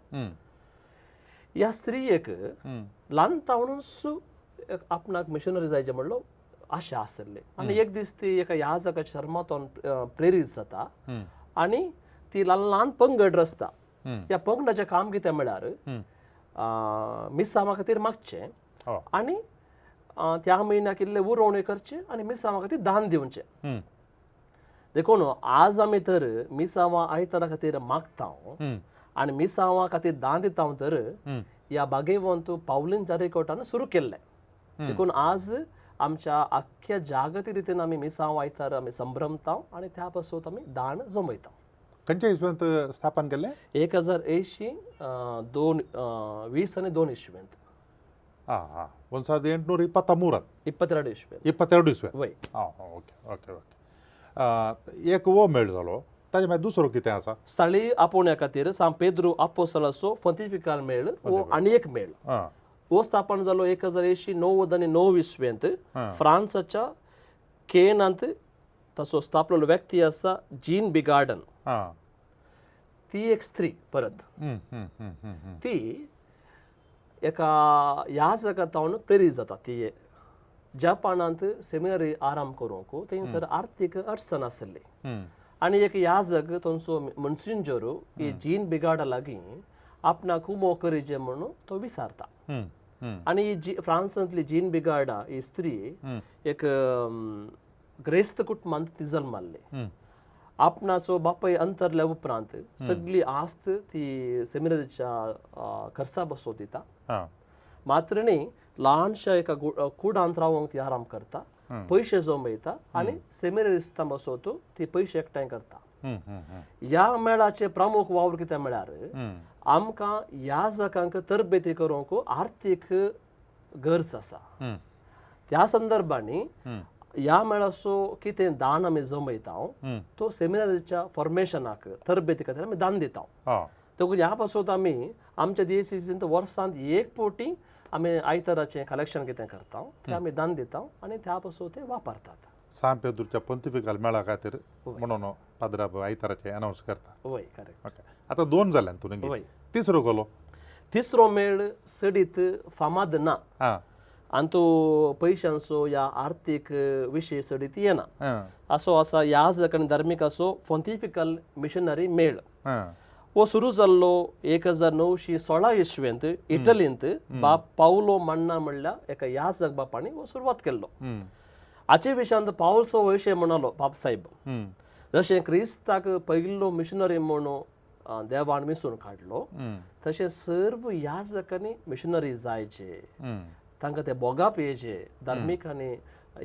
ह्या स्त्रियेक ल्हान तावणूच आपणाक मिशनरी जायचे म्हणलो आशा आसली आनी एक दीस ती एका याजकाच्या शर्मातून प्रेरीत जाता आनी ती ल्हान ल्हान पंगड रचता. ह्या पंगडाचें काम कितें म्हळ्यार मिसांवा खातीर मागचें आनी त्या म्हयन्याक इल्लें उरोवणें करचें आनी मिसांवा खातीर दान दिवचें. देखून आज आमी तर मिसांवा आयतारा खातीर मागता आनी मिसांवा खातीर दान दिता तर ह्या बागेवंत पावलीन जारेकोटान सुरू केल्लें. देखून आज आमच्या आख्ख्या जागतीक रितीन आमी मिसांव आयतार आमी संभ्रमता आनी त्या पासून आमी दान जमयता. खंयच्या इस्वेंत स्थापन केल्लें? 1080 2 20 आनी 2 इस्वेंत. हां हां 1823 22 इस्वेंत 22 इस्वेंत. वय. हां ओके ओके ओके. एक हो मेळ जालो, ताजे मागीर दुसरो कितें आसा? स्थळीय आपोवण्या खातीर सांत पेद्रू आपोस्तलाचो पोंतिफिकल मेळ हो आनी एक मेळ. हो स्थापन जालो 1080 आनी 9 इस्वेंत फ्रांसाच्या केनांत. ताचो स्थापलेलो व्यक्ती आसा जीन बिगार्डन. ती एक स्त्री परत ती एका याजका तावन प्रेरीत जाता. ती जपानांत सेमिनरी आराम करूंक थंयसर आर्थीक अडचण आसली आनी एक याजक थंयचो मनसिंजोर ही जीन बिगार्डा लागीं आपणाक उमो करीचे म्हणून तो विचारता आनी ही फ्रांसांतली जीन बिगार्डा ही स्त्री एक ग्रेस्त कुटुंबांत ती जल्माल्ली. आपणाचो बापाय अंतरल्या उपरांत सगळी आस्त ती सेमिनरीच्या खर्चा बसो दिता. मात्र न्ही ल्हानशा एका कुडांत रावंक ती आराम करता, पयशे जमयता आनी सेमिनरिस्तां बसोत ती पयशे एकठांय करता. ह्या मेळाचे प्रमुख वावर कितें म्हळ्यार आमकां याजकांक तरबेती करूंक आर्थीक गरज आसा. त्या संदर्भांनी ह्या मेळाचो कितें दान आमी जमयता तो सेमिनारीच्या फॉर्मेशनाक तरबेती खातीर आमी दान दिता. देखून ह्या पासून आमी आमच्या डीएसीसींत वर्सांत एक फावटी आमी आयताराचें कलेक्शन कितें करता तें आमी दान दिता आनी त्या पासून ते वापरतात. सांत पेद्रूच्या पोंतिफिकल मेळा खातीर म्हणून पाद्रा आयताराचें अनावन्स करता. वय करेक्ट. ओके. आतां 2 जाल्यान तुवें. वय. तिसरो कोलो? तिसरो मेळ सडीत फामाद ना आनी तो पयशांचो या आर्थीक विशय सडीत येना. असो आसा याजक आनी धार्मिकाचो पोंतिफिकल मिशनरी मेळ. हो सुरू जाल्लो 1916 इस्वेंत इटलींत बाप पावलो मान्ना म्हणल्यार एका याजक बापांनी हो सुरवात केल्लो. हाचे विशयांत पावलसो विशय म्हणालो बाप साहेब जशें क्रिस्ताक पयलो मिशनरी म्हणून देवान विसून काडलो तशें सर्व याजकांनी मिशनरी जायचे, तांकां ते भोगाप येयचे, धार्मीक आनी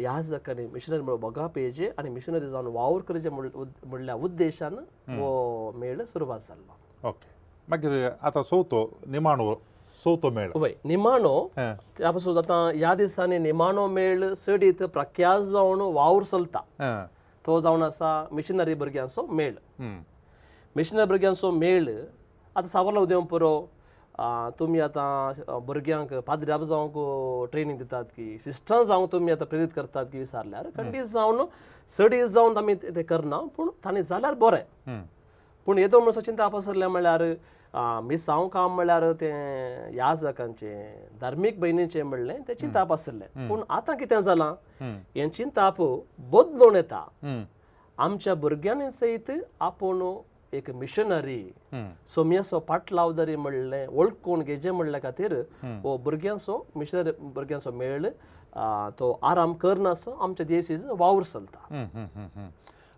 याजकांनी मिशनरी म्हणून भोगाप येयचे आनी मिशनरी जावन वावर करचे म्हणल्या उद्देशान हो मेळ सुरवात जाल्लो. ओके. मागीर आतां चवथो निमाणो चवथो मेळ. वय निमाणो त्या पासून आतां ह्या दिसांनी निमाणो मेळ चडीत प्रख्यात जावन वावर चलता तो जावन आसा मिशनरी भुरग्यांचो मेळ. मिशनरी भुरग्यांचो मेळ आतां सावरला उदेवंक पुरो तुमी आतां भुरग्यांक पाद्र्याब जावंक ट्रेनींग दितात की सिस्टरां जावंक तुमी आतां प्रेरीत करतात की विचारल्यार खंडीत जावन चडीत जावन आमी तें करना पूण तांणी जाल्यार बरें. पूण येदो म्हणून चिंता आसलें म्हळ्यार मिसांव काम म्हळ्यार तें याजकांचें धार्मीक भयणीचें म्हणलें तें चिंताप आसलें. पूण आतां कितें जालां हें चिंताप बदलून येता. आमच्या भुरग्यांनी सयत आपूण एक मिशनरी सोम्याचो पाटलावदारी म्हणलें वळखून घेजे म्हणल्या खातीर हो भुरग्यांचो मिशनरी भुरग्यांचो मेळ तो आराम करनासो आमच्या देशीज वावर चलता.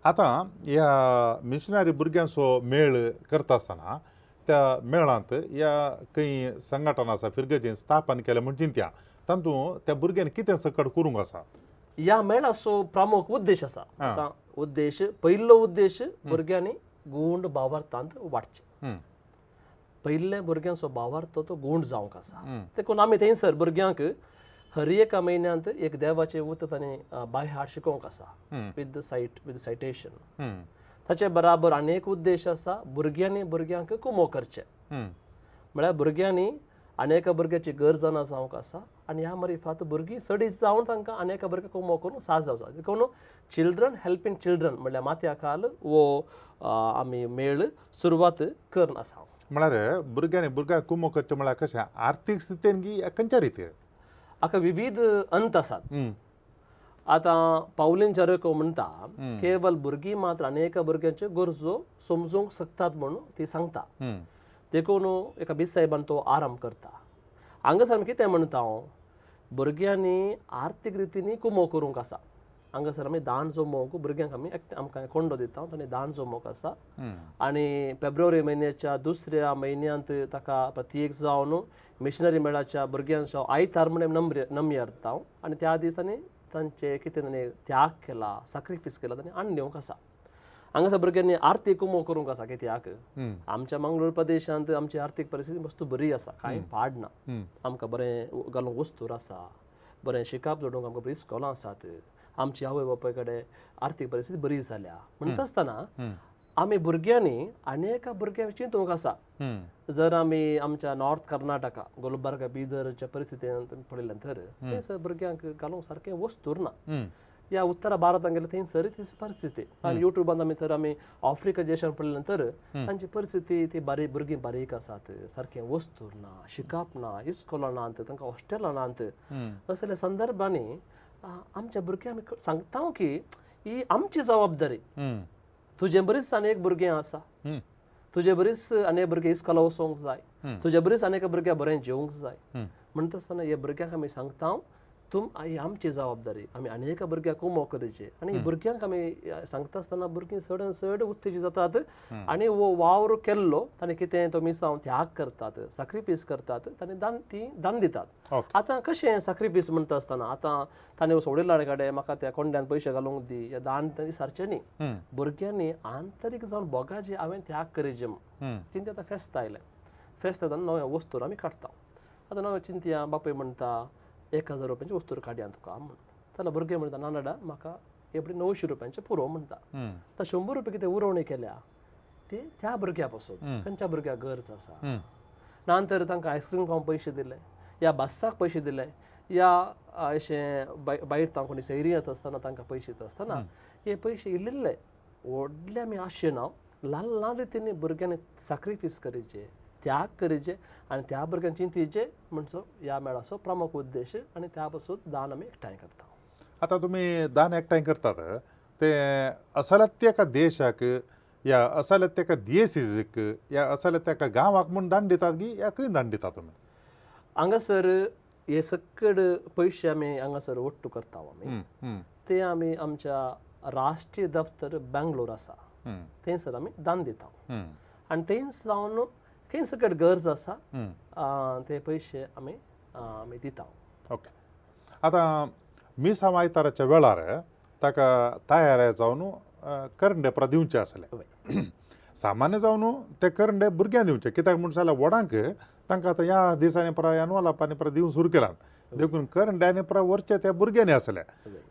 आतां ह्या मिशनरी भुरग्यांचो मेळ करता आसतना त्या मेळांत ह्या खंय संघटना आसा फिरगजेन स्थापन केलें म्हण चिंत्या तातूंत त्या भुरग्यांनी कितें सकट करूंक आसा? ह्या मेळाचो प्रमुख उद्देश आसा. आतां उद्देश पयलो उद्देश भुरग्यांनी गूंड भावार्थांत वाडचें. पयिल्ले भुरग्यांचो भावार्थ तो गूंड जावंक आसा. देखून आमी थंयसर भुरग्यांक हर एका म्हयन्यांत एक देवाचें उतर तांणी बाय हार्ट शिकोवंक आसा विथ विथ सायटेशन. ताचे बराबर आनी एक उद्देश आसा, भुरग्यांनी भुरग्यांक कुमो करचें. म्हळ्यार भुरग्यांनी आनी एका भुरग्याची गरज ना जावंक आसा आनी ह्या मरिफात भुरगीं चडीत जावन तांकां आनी एका भुरग्याक कुमो करून साथ जावचो. देखून चिल्ड्रन हेल्पींग चिल्ड्रन म्हणल्यार माथ्या खाल वो आमी मेळ सुरवात करून आसा. म्हळ्यार भुरग्यांनी भुरग्यांक कुमो करचें म्हळ्यार कशें आर्थीक स्थितीन गी खंयच्या रितीन हाका विविध अंत आसात. आतां पावलीन चारेको म्हणटा केवल भुरगीं मात्र आनी एका भुरग्यांच्यो गरजो समजूंक शकतात म्हणून ती सांगता. देखून एका बीस साहेबान तो आराम करता. हांगासर आमी कितें म्हणटा, हांव भुरग्यांनी आर्थीक रितीन कुमो करूंक आसा. हांगासर आमी दान जमोवंक भुरग्यांक आमी आमकां कोंडो दिता तांणी दान जमोवंक आसा. आनी फेब्रुवारी म्हयन्याच्या दुसऱ्या म्हयन्यांत ताका प्रत्येक जावन मिशनरी मेळाच्या भुरग्यांचो आयतार म्हण नम्य दिता आनी त्या दीस तांणी तांचे कितें तांणी त्याग केला, साक्रिफीस केला, तांणी हाडून दिवंक आसा. हांगासर भुरग्यांनी आर्थीक कुमो करूंक आसा. कित्याक आमच्या मंगळूर प्रदेशांत आमची आर्थीक परिस्थिती मस्त बरी आसा, कांय पाड ना. आमकां बरें घालूंक वस्तूर आसा, बरें शिकप जोडूंक आमकां बरीं इस्कोलां आसात, आमची आवय बापाय कडेन आर्थीक परिस्थिती बरी जाल्या. म्हणटा आसतना आमी भुरग्यांनी आनी एका भुरग्यांक चिंतूंक आसा. जर आमी आमच्या नॉर्थ कर्नाटका गुलबर्गा बिदरच्या परिस्थितींत पळयलें तर थंयसर भुरग्यांक घालूंक सारकें वस्तूर ना. या उत्तर भारतांत गेल्यार थंयसर तीच परिस्थिती. आनी युट्यूबान आमी तर आमी आफ्रिका देशांत पळयलें तर तांची परिस्थिती ती बारीक, भुरगीं बारीक आसात, सारकें वस्तूर ना, शिकप ना, इस्कोलां नात, तांकां हॉस्टेलां नात. असल्या संदर्भांनी आमच्या भुरग्यांक आमी सांगता की ही आमची जबाबदारी. तुजे बरीच आनी एक भुरगें आसा, तुजे बरीच आनी एक भुरगें इस्कोला वचोंक जाय, तुजे बरीच आनी एका भुरग्याक बरें जेवंक जाय. म्हणटा आसतना हे भुरग्यांक आमी सांगता तुम ही आमची जबाबदारी, आमी आनी एका भुरग्याक कुमो करचे. आनी भुरग्यांक आमी सांगता आसतना भुरगीं चड चड उत्तेजीत जातात आनी हो वावर केल्लो ताणें कितें तो मिसांव त्याग करतात, साक्रिफीस करतात, ताणें दान ती दान दितात. आतां कशें साक्रिफीस म्हणटा आसतना आतां ताणें सोडिल्ल्या कडेन म्हाका त्या कोंड्यान पयशे घालूंक दी या दान तांणी सारचें न्ही. भुरग्यांनी आंतरीक जावन बोगाचे हांवें त्याग करीचे म्हूण चिंता. आतां फेस्त आयलें, फेस्त आतां नव्या वस्तूर आमी काडटा. आतां नव्या चिंतया बापूय म्हणटा 1000 रुपयांची वस्तूर काडया तुका म्हण. जाल्यार भुरगें म्हणटा ना नाडा म्हाका एपडी 900 रुपयांचे पुरो म्हणटा. आतां 100 रुपया कितें उरोवणी केल्या ती त्या भुरग्या पासून खंयच्या भुरग्याक गरज आसा. ना तर तांकां आयस्क्रीम खावंक पयशे दिले या बस्साक पयशे दिले या अशें भायर तांकां कोणी सैरी येता आसतना तांकां पयशे दिता आसतना हे पयशे इल्ले व्हडले आमी आशे ना ल्हान ल्हान रितींनी भुरग्यांनी साक्रिफीस करीचे, त्याग करीचे आनी त्या भुरग्यांक चिंतीचे म्हणचो ह्या मेळाचो प्रमुख उद्देश. आनी त्या पासून दान आमी एकठांय करता. आतां तुमी दान एकठांय करतात ते असल्यात एका देशाक या असल्यात एका दियेसीक या असल्यात एका गांवाक म्हूण दान दितात की या खंय दान दितात तुमी? हांगासर हे सकड पयशे आमी हांगासर ओट्टू करता आमी ते आमी आमच्या राष्ट्रीय दफ्तर बेंगलोर आसा थंयसर आमी दान दिता. आनी थंय जावन खंय सकट गरज आसा ते पयशे आमी आमी दिता. ओके, आतां मिसांव आयताराच्या वेळार ताका तयार जावन करंडे परा दिवचे आसले. सामान्य जावन ते करंडे भुरग्यांक दिवचे, कित्याक म्हूण जाल्यार व्हडांक तांकां आतां ह्या दिसांनी परा ह्या परा दिवंक सुरू केला, देखून करंड्यांनी परा व्हरचे त्या भुरग्यांनी आसले.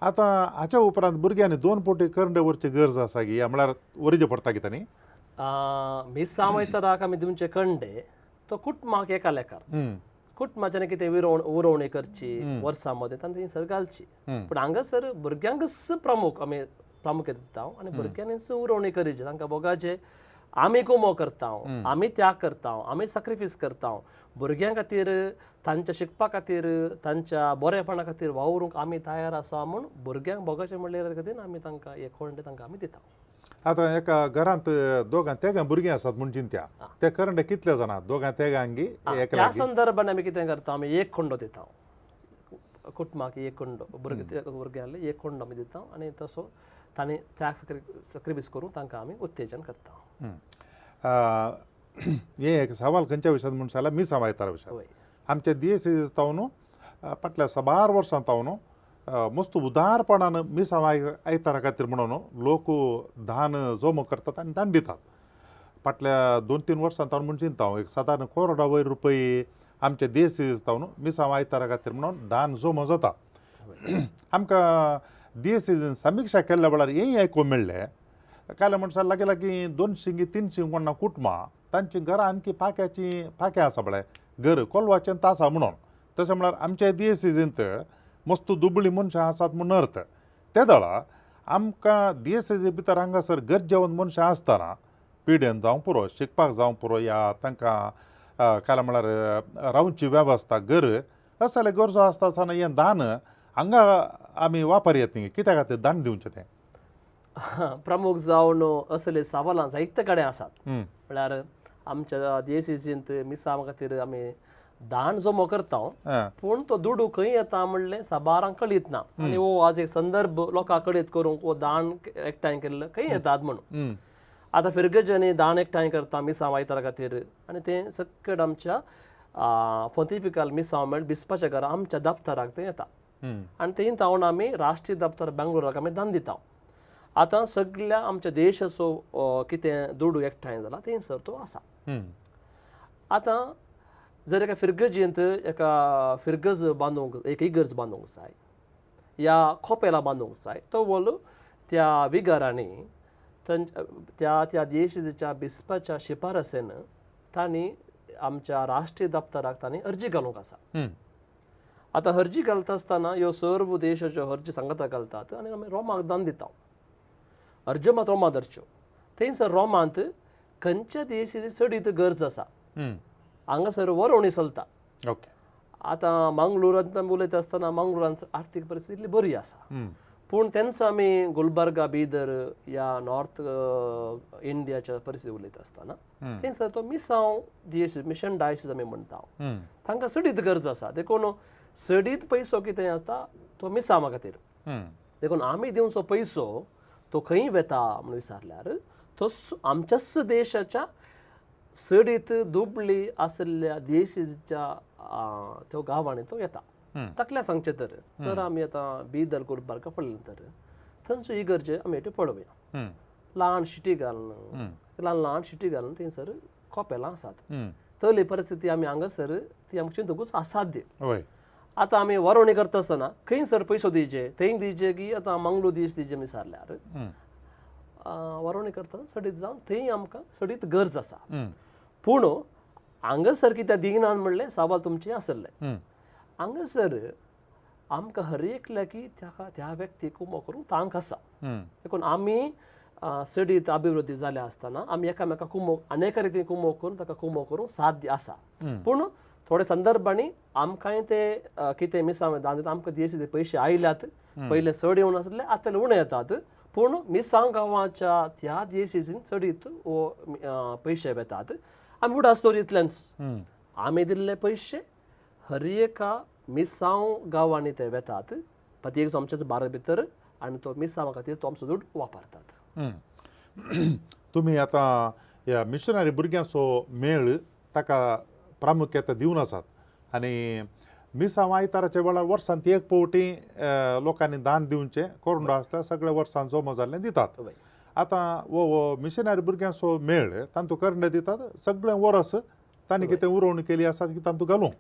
आतां हाच्या उपरांत भुरग्यांनी 2 पोटी करंडे व्हरची गरज आसा की म्हळ्यार वरीचे पडटा कितें न्ही? मिसांव आयताराक आमी दिवचे कंडे तो कुटुंबाक एका लेखार कुटुंबाच्यान कितें उरोवणी करची वर्सां मदें तांणी थंयसर घालची. पूण हांगासर भुरग्यांकच प्रमुख आमी प्रामुख्य दिता आनी भुरग्यांनीच उरोवणी करीची. तांकां बोगाचे आमी कुमो करता, आमी त्याग करता, आमी साक्रिफीस करता, भुरग्यां खातीर तांच्या शिकपा खातीर तांच्या बरेपणा खातीर वावरूंक आमी तयार आसा म्हूण भुरग्यांक बोगाचें म्हणल्यार खातीर आमी तांकां एक कोंडे तांकां आमी दिता. आतां एका घरांत दोगां तेगां भुरगीं आसात म्हूण चिंत्या, ते करंडे कितले जाणां दोगां तेगांगी? त्या संदर्भान आमी कितें करता, आमी एक कोंडो दिता कुटुंबाक, एक कोंडो भुरग्यांक एक कोंडो आमी दिता आनी तसो तांणी त्याग साक्रिफीस करून तांकां आमी उत्तेजन करता. हे एक सवाल खंयच्या विशयान म्हूण जाल्यार मिसांव आयतारा विशयान. आमच्या दियेसीस तावन फाटल्या साबार वर्सां तावन मस्त उदारपणान मिसांव आयतारा खातीर म्हणून लोक दान जमो करतात आनी दान दितात. फाटल्या 2-3 वर्सां तावन म्हूण चिंता हांव एक सादारण करोडा वयर रुपये आमच्या देश जावन मिसांव आयतारा खातीर म्हणून दान जमो जाता. आमकां दियेसीन समिक्षा केल्ल्या वेळार हेंय आयकूंक मेळ्ळें काल म्हणसार लागीं लागीं 200-300 कोणा कुटुंबां तांची घरां आणखी पाक्याची पाक्यां आसा पळय घर कोलवाचें आसा म्हणून. तशें म्हळ्यार आमच्या दियेसींत मस्त दुबळी मनशां आसात म्हूण अर्थ. ते दळा आमकां दियेसीचे भितर हांगासर गरजेवंत मनशां आसतना पिडेन जावं पुरो, शिकपाक जावं पुरो, या तांकां काल म्हळ्यार रावची वेवस्था घर असले गरजो आसता आसतना हें दान हांगा आमी वापर येत न्ही. कित्या खातीर दान दिवचें तें? प्रमुख जावन असले सवालां जायते कडेन आसात. म्हळ्यार आमच्या दियेसींत मिसांव खातीर आमी दान जमो करता पूण तो दुडू खंय येता म्हणलें साबारांक कळीत ना आनी हो आज एक संदर्भ लोकांक कळीत करूंक हो दान एकठांय केल्लें खंय येतात म्हणून. आतां फिरगजांनी दान एकठांय करता मिसांव आयतारा खातीर आनी तें सकयल आमच्या पोंतिफिकल मिसांव मेळ बिस्पाच्या घरा आमच्या दफ्तराक तें येता आनी थंय तावन आमी राष्ट्रीय दफ्तर बेंगलोराक आमी दान दिता. आतां सगळ्या आमच्या देशाचो कितें दुडू एकठांय जाला थंयसर तो आसा. आतां जर एका फिरगजींत एका फिरगज बांदूंक एक इगर्ज बांदूंक जाय या खोपेला बांदूंक जाय तो वोल त्या विगारांनी त्या त्या देशाच्या बिस्पाच्या शिफारसेन तांणी आमच्या राष्ट्रीय दप्तराक तांणी अर्जी घालूंक आसा. आतां अर्जी घालता आसतना ह्यो सर्व देशाच्यो अर्जी सांगता घालतात आनी आमी रोमाक दान दिता. अर्ज्यो मात रोमा धरच्यो. थंयसर रोमांत खंयच्या देशाची चडीत गरज आसा हांगासर वरोवणी चलता. आतां मंगळुरांत आमी उलयता आसतना मंगळुरांत आर्थीक परिस्थिती इतली बरी आसा पूण तेन्ना आमी गुलबर्गा बिदर या नॉर्थ इंडियाच्या परिस्थिती उलयता आसतना थंयसर तो मिसांव दियेसीस मिशन डायसीस आमी म्हणटा तांकां चडीत गरज आसा. देखून चडीत पयसो कितें आसता तो मिसांवा खातीर. देखून आमी दिवचो पयसो तो खंय वेता म्हणून विचारल्यार तो आमच्याच देशाच्या चडीत दुबळी आशिल्ल्या देशीच्या त्यो गांवांनी तो येता. तकल्या सांगचें तर तर आमी आतां बिदर गुलबर्गा पळयलें तर थंयचो इगर्जे आमी हेटी पळोवया ल्हान शिटी घालून ल्हान ल्हान शिटी घालून थंयसर कोपेलां आसात. तली परिस्थिती आमी हांगासर ती आमकां चिंतूकूच असाध्य. आतां आमी वरोवणी करता आसतना खंयसर पयसो दिवचे थंय दिवचे की आतां मंगळूर दीस दिवचे विचारल्यार वरोवणी करता चडीत जावन थंय आमकां चडीत गरज आसा. पूण हांगासर कित्याक दिनान म्हणलें सवाल तुमचें आसलें. हांगासर आमकां हर एकल्याकी ताका त्या व्यक्तीक उमो करूंक तांक आसा. देखून आमी चडीत अभिवृद्धी जाल्या आसतना आमी एकामेकाक कुमोक अनेक रितीन कुमोक करून ताका कुमोक करूंक साध्य आसा. पूण थोडे संदर्भांनी आमकांय ते कितें मिसांव दान दिता आमकां दियेसी ते पयशे आयल्यात पयले चड येवन आसले आतां उणें येतात पूण मिसांव गांवाच्या त्या दियेसीन चडीत हो पयशे वेतात. आमी उडास दवर इतलेंच आमी दिल्ले पयशे हर एका मिसांव गांवांनी ते वेतात प्रत्येक आमच्याच भारत भितर आनी तो मिसांवा खातीर तो आमचो दुड वापरतात. तुमी आतां ह्या मिशनरी भुरग्यांचो मेळ ताका प्रामुख्यता दिवन आसात आनी मिसांव आयताराच्या वेळार वर्सांत एक फावटी लोकांनी दान दिवचें कोरंडो आसल्यार सगळ्या वर्सान जमो जाल्लें दितात. आतां हो मिशनरी भुरग्यांचो मेळ तांतू करंडे दितात सगळें वरस तांणी कितें उरोवणी केली आसा की तांतू घालूंक.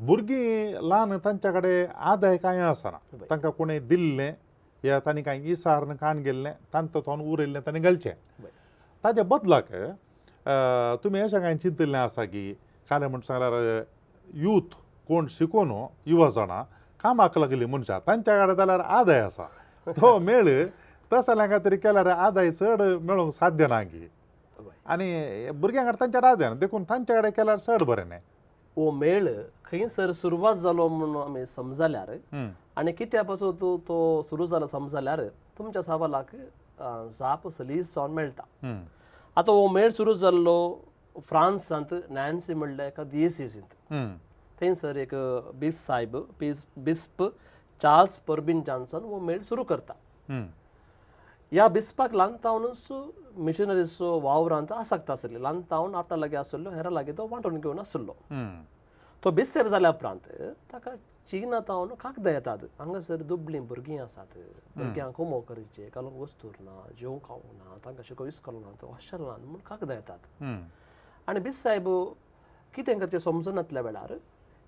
भुरगीं ल्हान तांच्या कडेन आदाय कांय आसना तांकां कोणें दिल्लें या तांणी कांय इसार काण गेल्लें तांकां तोंड उरयल्लें तांणी घालचें. ताच्या बदलाक तुमी अशें कांय चिंतिल्लें आसा की काल म्हण सांगल्यार यूथ कोण शिकोवन युवा जाणां कामाक लागली मनशां तांच्या कडेन जाल्यार आदाय आसा तो मेळ तसल्या खातीर केल्यार आदाय चड मेळोंक साध्य ना की आनी भुरग्यां कडेन तांच्या कडेन आदाय ना देखून तांच्या कडेन केल्यार चड बरें न्ही. हो मेळ खंयसर सुरवात जालो म्हणून आमी समजल्यार आनी कित्या पासून तो सुरू जालो समजल्यार तुमच्या सवालाक जाप सलीस जावन मेळटा. आतां हो मेळ सुरू जाल्लो फ्रांसांत नॅन्सी म्हणल्या एका दियेसींत. थंयसर एक बीस सायब बिस्प चार्ल्स परबीन जॉन्सन हो मेळ सुरू करता. ह्या बिस्पाक ल्हान तावनूच मिशनरीचो वावरांत आसक्त आसली. ल्हान तावन आपणा लागीं आसलो हेरा लागीं तो वांटून घेवन आसलो. तो बिस्प जाल्या उपरांत ताका चिना तावन कागदां येतात, हांगासर दुबळीं भुरगीं आसात, भुरग्यांक होमवर्क करचें, घालूंक वस्तूर ना, जेवंक खावंक ना, तांकां शिकोवंक इस्कोल ना, हॉस्टेल ना म्हूण कागदां येतात. आनी बीस साहेब कितें करचें समजनातल्या वेळार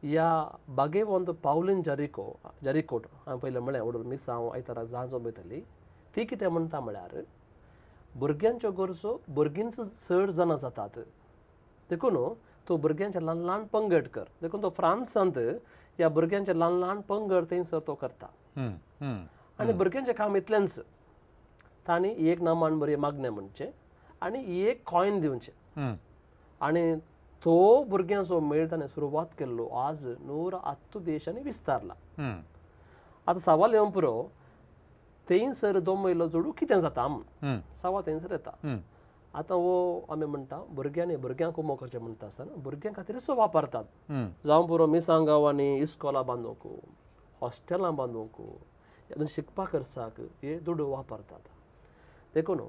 ह्या बागेवंत पावलीन जारिको जारिकोट हांवें पयलें म्हळें व्हडलो मिसांव आयतारा जांजो वयताली, ती कितें म्हणटा म्हळ्यार भुरग्यांच्यो गरजो भुरगींच चड जाणां जातात, देखून तो भुरग्यांचे ल्हान ल्हान पंगड कर. देखून तो फ्रांसांत ह्या भुरग्यांचे ल्हान ल्हान पंगड थंयसर तो करता. आनी भुरग्यांचें काम इतलेंच, तांणी एक नामान बरें मागणें म्हणचें आनी एक कॉयन दिवचें. आनी तो भुरग्यांचो मेळ ताणें सुरवात केल्लो आज 110 देशांनी विस्तारला. आतां सवाल येवंक पुरो, थंयसर दोमयलो जोडू कितें जाता म्हूण सवाल थंयसर येता. आतां हो आमी म्हणटा भुरग्यांनी भुरग्यांक उमो करचें म्हणटा आसतना भुरग्यां खातीरच वापरतात. जावं पुरो मिसांग गांवांनी इस्कोलां बांदूंक, हॉस्टेलां बांदूंक, शिकपाक खर्चाक हे दुडू वापरतात. देखून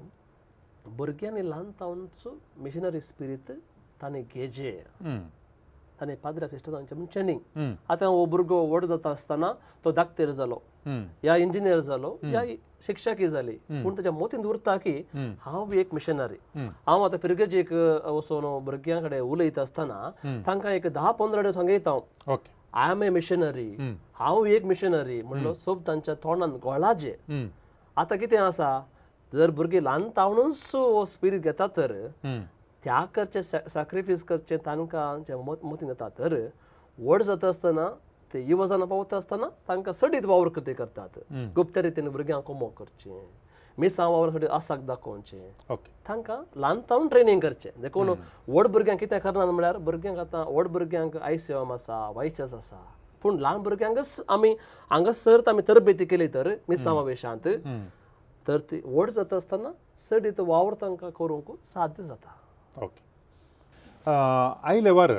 भुरग्यांनी ल्हान तावनच मिशनरी स्पिरीत ताणें घेजे, ताणें पाद्र्या क्रिस्तांवांचें म्हणचें न्ही. आतां हो भुरगो व्हड जाता आसतना तो डाक्टर जालो या इंजिनियर जालो या शिक्षकी जाली, पूण ताच्या मतींत उरता की हांव एक मिशनरी. हांव आतां फिरगजेक वचून भुरग्यां कडेन उलयता आसतना तांकां एक 10-15 दीस सांगयता हांव, I am a missionary, हांव एक मिशनरी म्हणलो सोब तांच्या तोंडान गोळाजे. आतां कितें आसा, जर भुरगीं ल्हान तावनूच हो स्पिरीट घेता तर त्या करचें सॅक्रिफायस करचें तांकां मतीन येता तर व्हड जाता आसतना ते युवजानां पावता आसतना तांकां सडीत वावर कृती करतात. गुप्त रितीन भुरग्यांक कोमो करचें, मिसांव वावर सडीत आसाक दाखोवचें, तांकां ल्हान तावन ट्रेनींग करचें. देखून व्हड भुरग्यांक कितें करना म्हळ्यार भुरग्यांक आतां व्हड भुरग्यांक आयसीएम आसा, वायसीएस आसा, पूण ल्हान भुरग्यांकच आमी हांगासर आमी तरबेती केली तर मिसांवा वेशांत तर ती व्हड जाता आसतना सडीत वावर तांकां करूंक साध्य जाता. ओके, आयले वार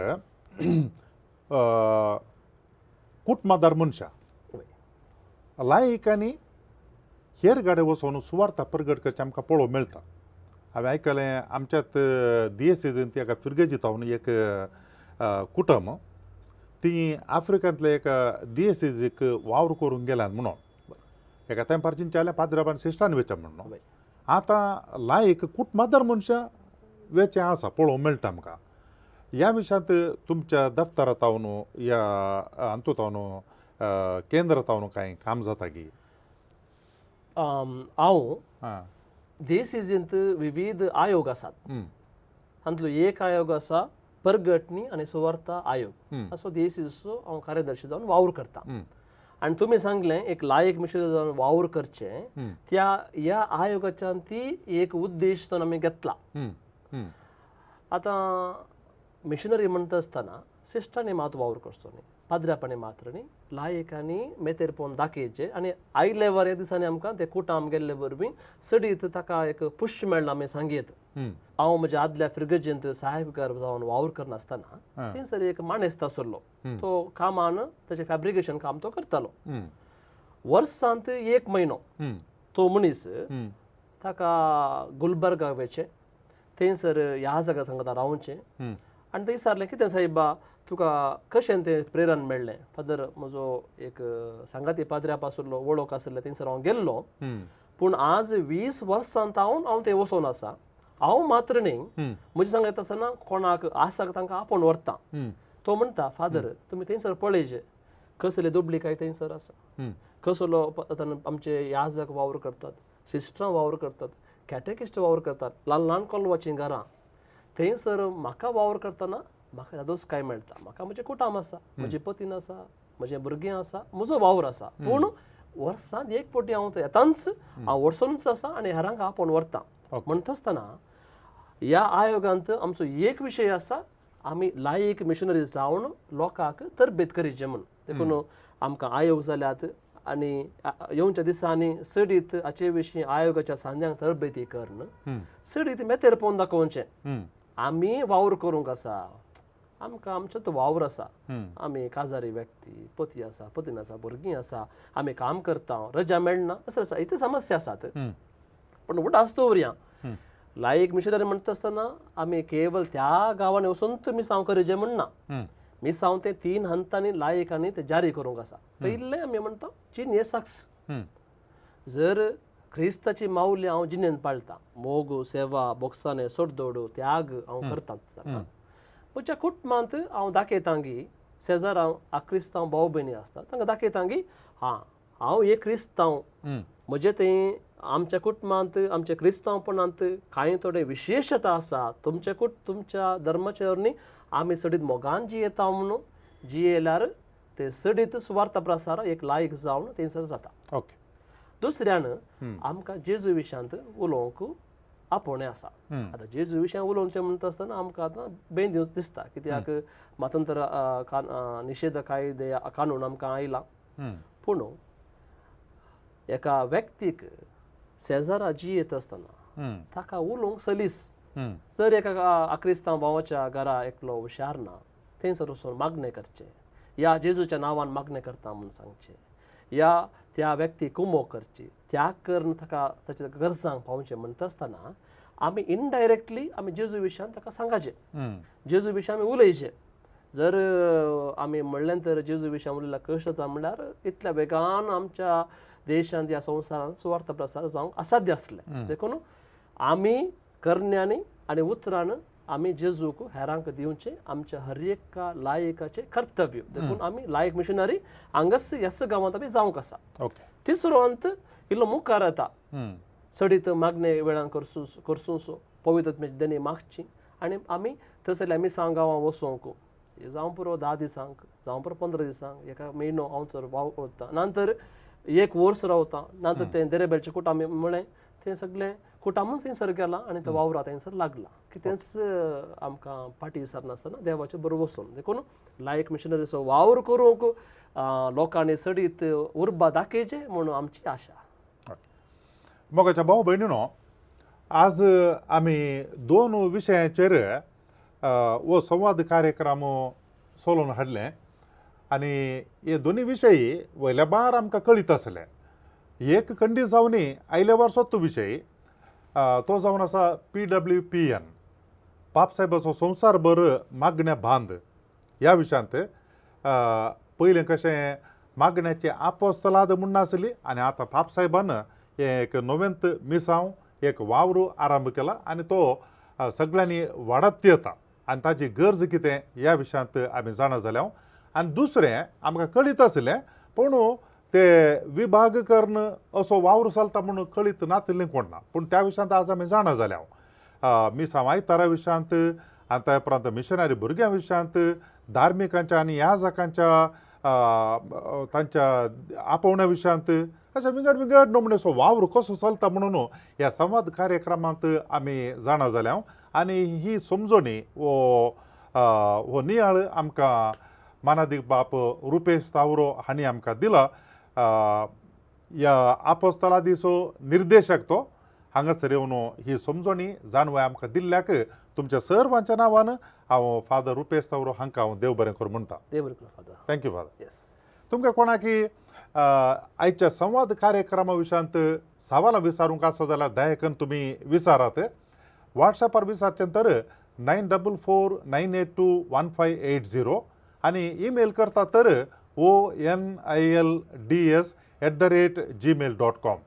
कुटुंबादार मनशां लायक आनी हेर गाडे वचून सुवार्था प्रगट करचें आमकां पळोवंक मेळटा. हांवें आयकलें आमच्यात दियेसेजींत एका फिरगेजीतावन एक कुटुंब ती आफ्रिकांतले एका दियेसेजीक वावर करूंक गेल्यान म्हणून एका तेंपार चिंचालें पाद्राबान शिश्टान वेचें म्हणून. आतां लायक कुटुंबादार मनशां वेचें आसा पळोवंक मेळटा आमकां. ह्या विशयांत तुमच्या दफ्तरा तावन ह्या हातूंत तावन केंद्र तावन कांय काम जाता की? हांव देसीजींत विविध आयोग आसात, तातूंतलो एक आयोग आसा परगटणी आनी सुवार्था आयोग, असो देसीचो हांव कार्यदर्शी जावन वावर करता. आनी तुमी सांगलें एक लायक मिशन जावन वावर करचें, त्या ह्या आयोगाच्यान ती एक उद्देश तो आमी घेतला. आतां मिशनरी म्हणटा आसतना सिस्टरांनी मात वावर करचो न्ही, पाद्र्यापाणी मात्र न्ही, लायकांनी मेतेर पळोवन दाखयचें. आनी आयले वर दिसांनी आमकां ते कुटाम गेल्ले वरवीं सडीत ताका एक पुश मेळ्ळा आमी सांगयत. हांव म्हज्या आदल्या फिरगजेंत साहेबकार जावन वावर करनासतना थंयसर एक माणेस्त आसलो, तो कामान ताचें फॅब्रिकेशन काम तो करतालो. वर्सांत 1 म्हयनो तो मनीस ताका गुलबर्गा वयचें, थंयसर ह्या जागा सांगता रावचें. आनी थंय विचारलें कितें साहेबा तुका कशें तें प्रेरण मेळ्ळें? फादर म्हजो एक सांगाती पाद्र्याप आसलो, वळख आसले, थंयसर हांव गेल्लो, पूण आज 20 वर्सां तावन हांव थंय वचोन आसा. हांव मात्र न्ही, म्हजें सांगता आसतना कोणाक आसाक तांकां आपोवन व्हरता. तो म्हणटा फादर तुमी थंयसर पळयचे कसले दुबळी काय थंयसर आसा, कसलो आमचे याजक वावर करतात, सिस्टरां वावर करतात, कॅटेकिस्ट वावर करतात, ल्हान ल्हान कोलवाचीं घरां. थंयसर म्हाका वावर करतना म्हाका यादोच काय मेळटा, म्हाका म्हजें कुटाम आसा, म्हजी पतीन आसा, म्हजें भुरगें आसा, म्हजो वावर आसा, पूण वर्सांत एक फावटी हांव येतांच, हांव वर्सोनूच आसा आनी हेरांक आपोवन व्हरता. म्हणटा आसतना ह्या आयोगांत आमचो एक विशय आसा, आमी लायक मिशनरी जावन लोकांक तरबेत करीचे म्हूण. देखून आमकां आयोग जाल्यात आनी येवच्या दिसांनी सडीत हाचे विशीं आयोगाच्या सांद्यांक तरबेती करून सडीत मेतेर पळोवन दाखोवचें आमी वावर करूंक आसा, आमकां आमचो तो वावर आसा, आमी काजारी व्यक्ती, पती आसा, पतीन आसा, भुरगीं आसा, आमी काम करता, रजा मेळना, असो आसा, इतले समस्या आसात. पूण उडास दवरया लायक मिशनरी म्हणटा आसतना आमी केवल त्या गांवांनी वचून तुमी सांव करीचे म्हणना, मिसांव तें 3 हंतांनी लायकांनी तें जारी करूंक आसा. पयलें आमी म्हणटा जिणे साक्ष. जर क्रिस्ताची माऊली हांव जिणेन पाळटा, मोग, सेवा, बोक्साने, सोडदोड, त्याग हांव करता आसतना म्हज्या कुटुंबांत हांव दाखयतां की शेजारा क्रिस्तांव भाव भयणी आसता तांकां दाखयतां की हां हांव एक क्रिस्तांव, म्हजे थंय आमच्या कुटुंबांत आमच्या क्रिस्तांवपणांत कांय थोडे विशेशता आसा. तुमच्या तुमच्या धर्माच्या न्ही आमी सडीत मोगान जियेता म्हणून जियेल्यार ते सडीत सुवार्थ प्रसार एक लायक जावन थंयसर जाता. ओके. दुसऱ्यान आमकां जेजू विशयांत उलोवंक आपोवणें आसा. आतां जेजू विशयान उलोवचें म्हणटा आसतना आमकां आतां बेन दिसता कित्याक मतांतर निशेध कायदे कानून आमकां आयला. पूण एका व्यक्तीक शेजारा जियेत आसतना ताका उलोवंक सलीस. जर एका क्रिस्तांव भावाच्या घरा एकलो हुशार ना थंयसर वचून मागणें करचें, या जेजूच्या नांवान मागणें करता म्हूण सांगचें, या त्या व्यक्तीक कुमो करची, त्याग करून ताका ताच्या गरजांक पावचें म्हणटा आसतना आमी इनडायरेक्टली आमी जेजू विशयान ताका सांगाचें, जेजू विशयान आमी उलयचें. जर आमी म्हणलें तर जेजू विशयान उलयल्यार कश्ट जाता म्हणल्यार इतल्या वेगान आमच्या देशांत ह्या संवसारांत सुवार्थ प्रसार जावंक असाध्य आसलें. देखून आमी करण्यांनी आनी उतरान आमी जेजूक हेरांक दिवचें आमच्या हर एका लायकाचें कर्तव्य. देखून आमी लायक मिशनरी हांगाच ह्याच गांवांत आमी जावंक आसा. ओके. तिसरो अंत इल्लो मुखार येता, चडीत मागणे वेळान करसूं पवित्र देणी मागची आनी आमी थंयसरल्या मिसांव गांवां वचोंक, जावं पुरो 10 दिसांक, जावं पुरो 15 दिसांक, एका म्हयनो हांव तर वावुरता, नंतर एक वर्स रावता, नंतर तें देरेबेलचें कुटाम म्हळें तें सगळें कुटामूच थंयसर गेलां आनी तें वावरा थंयसर लागलां. कितेंच आमकां फाटीं सरनासतना देवाचें बरोबर वचून. देखून लायक मिशनरीचो वावर करूंक लोकांनी चडीत उर्बा दाखयचे म्हणून आमची आशा. मोगाच्या भाव भयणीनो, आज आमी 2 विशयांचेर हो संवाद कार्यक्रम चलोवन हाडले आनी हे दोनी विशय वयल्या बार आमकां कळीत आसले. एक खंडीत जावनी आयल्या वर्सो तो विशय तो जावन आसा PWPN पापसाहेबाचो संवसारभर मागण्या बांद ह्या विशयांत. पयलें कशें मागण्याचे आपोस्तलाद म्हूण नासली आनी आतां पापसाहेबान हें एक नवेंत मिसांव एक वावर आरंभ केला आनी तो सगळ्यांनी वाडत येता आनी ताजी गरज कितें ह्या विशयांत आमी जाणा जाल्या. आनी दुसरें आमकां कळीत आसलें पूण ते विभाग करून असो वावर चलता म्हणून कळीत नातिल्लें कोण ना, पूण त्या विशयांत आज आमी जाणा जाल्या. मिसांव आयतारा विशयांत आनी त्या उपरांत मिशनरी भुरग्यां विशयांत, धार्मिकांच्या आनी याजकांच्या तांच्या आपोवण्या विशयांत अशें विंगड विंगड नमुनेचो वावर कसो चलता म्हणून ह्या संवाद कार्यक्रमांत आमी जाणा जाल्या. आनी ही समजणी हो हो नियाळ आमकां मानादीक बाप रुपेश तावरो हांणी आमकां दिला. ह्या आपोस्तलादीचो निर्देशक तो हांगासर येवन ही समजणी जाणवाय आमकां दिल्ल्याक तुमच्या सर्वांच्या नांवान हांव फादर रुपेश तावरो हांकां हांव देव बरें करूं म्हणटा. देव बरें करूं father. Thank you father. Yes. तुमकां कोणाकी आयच्या संवाद कार्यक्रमा विशयांत सवालां विचारूंक आसा जाल्यार दया तुमी विचारात. व्हॉट्सॅपार विचारचें तर 9449821580 आनी ईमेल करता तर onilds@gmail.com.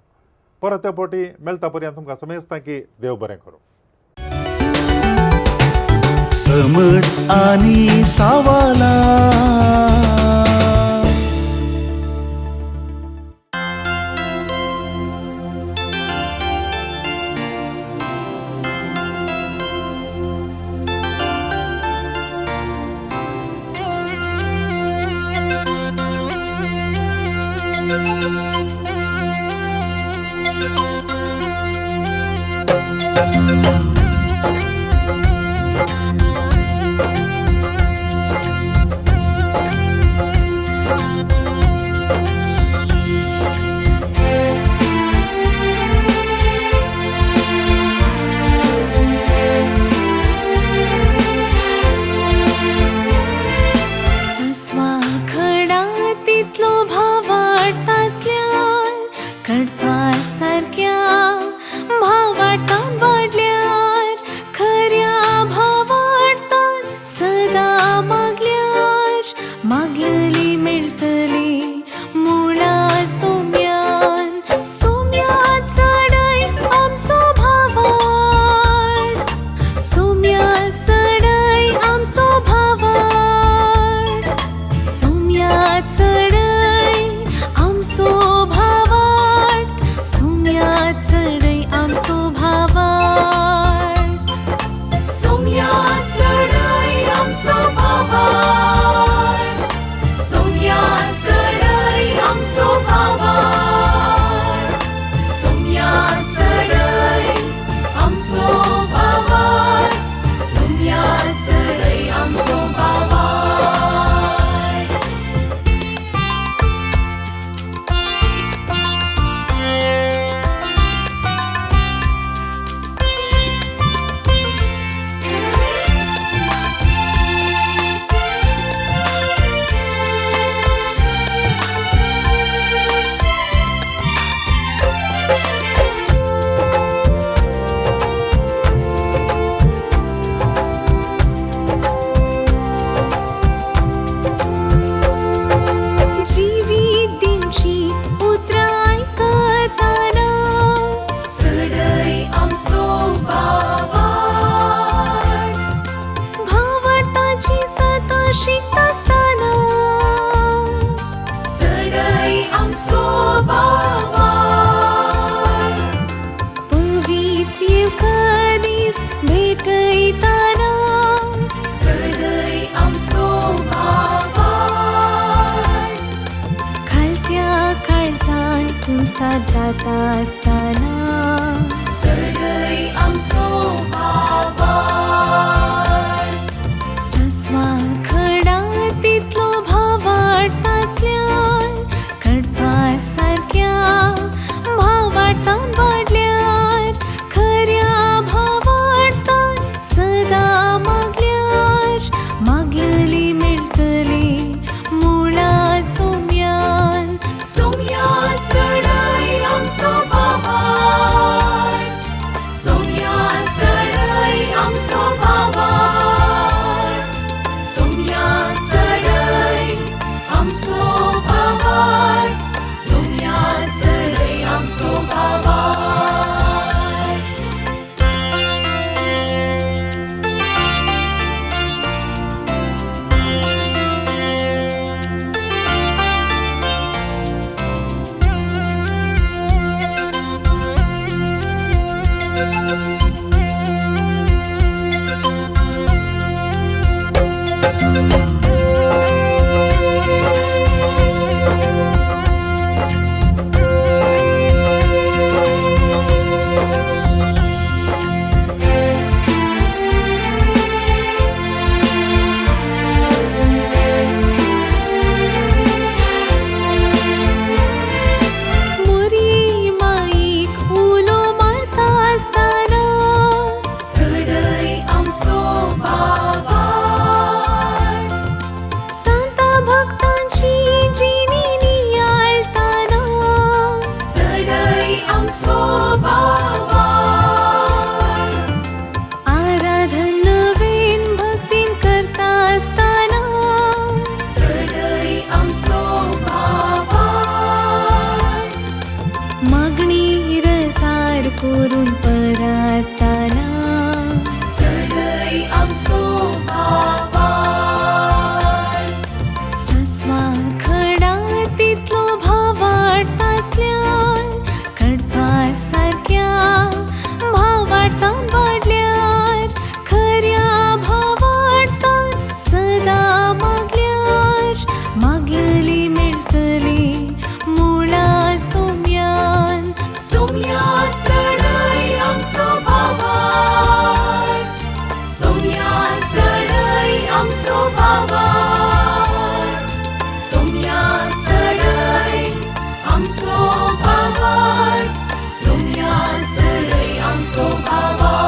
परत त्या फावटी मेळटा पर्यंत तुमकां समजता की देव बरें करूं. समट आनी सावाला. आमचो भावार्थ सोम्या चडय आमचो भावार्थ सोम्या चडय आमचो भावार्थ.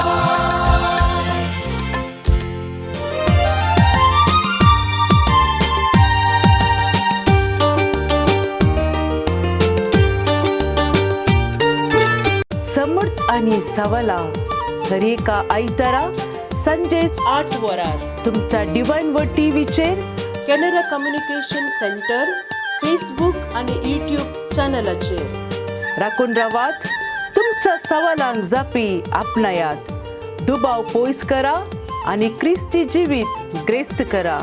समर्थ आणि सवला दरेका आयतारा संजे 8 वरार तुमच्या डिवायन व टीव्हीचेर कॅनरा कम्युनिकेशन सेंटर फेसबूक आणि यूट्यूब चॅनलाचेर. राखून रावात, तुमच्या सवालांक जापी आपणायात, दुबाव पयस करा आनी क्रिस्ती जिवीत ग्रेस्त करा.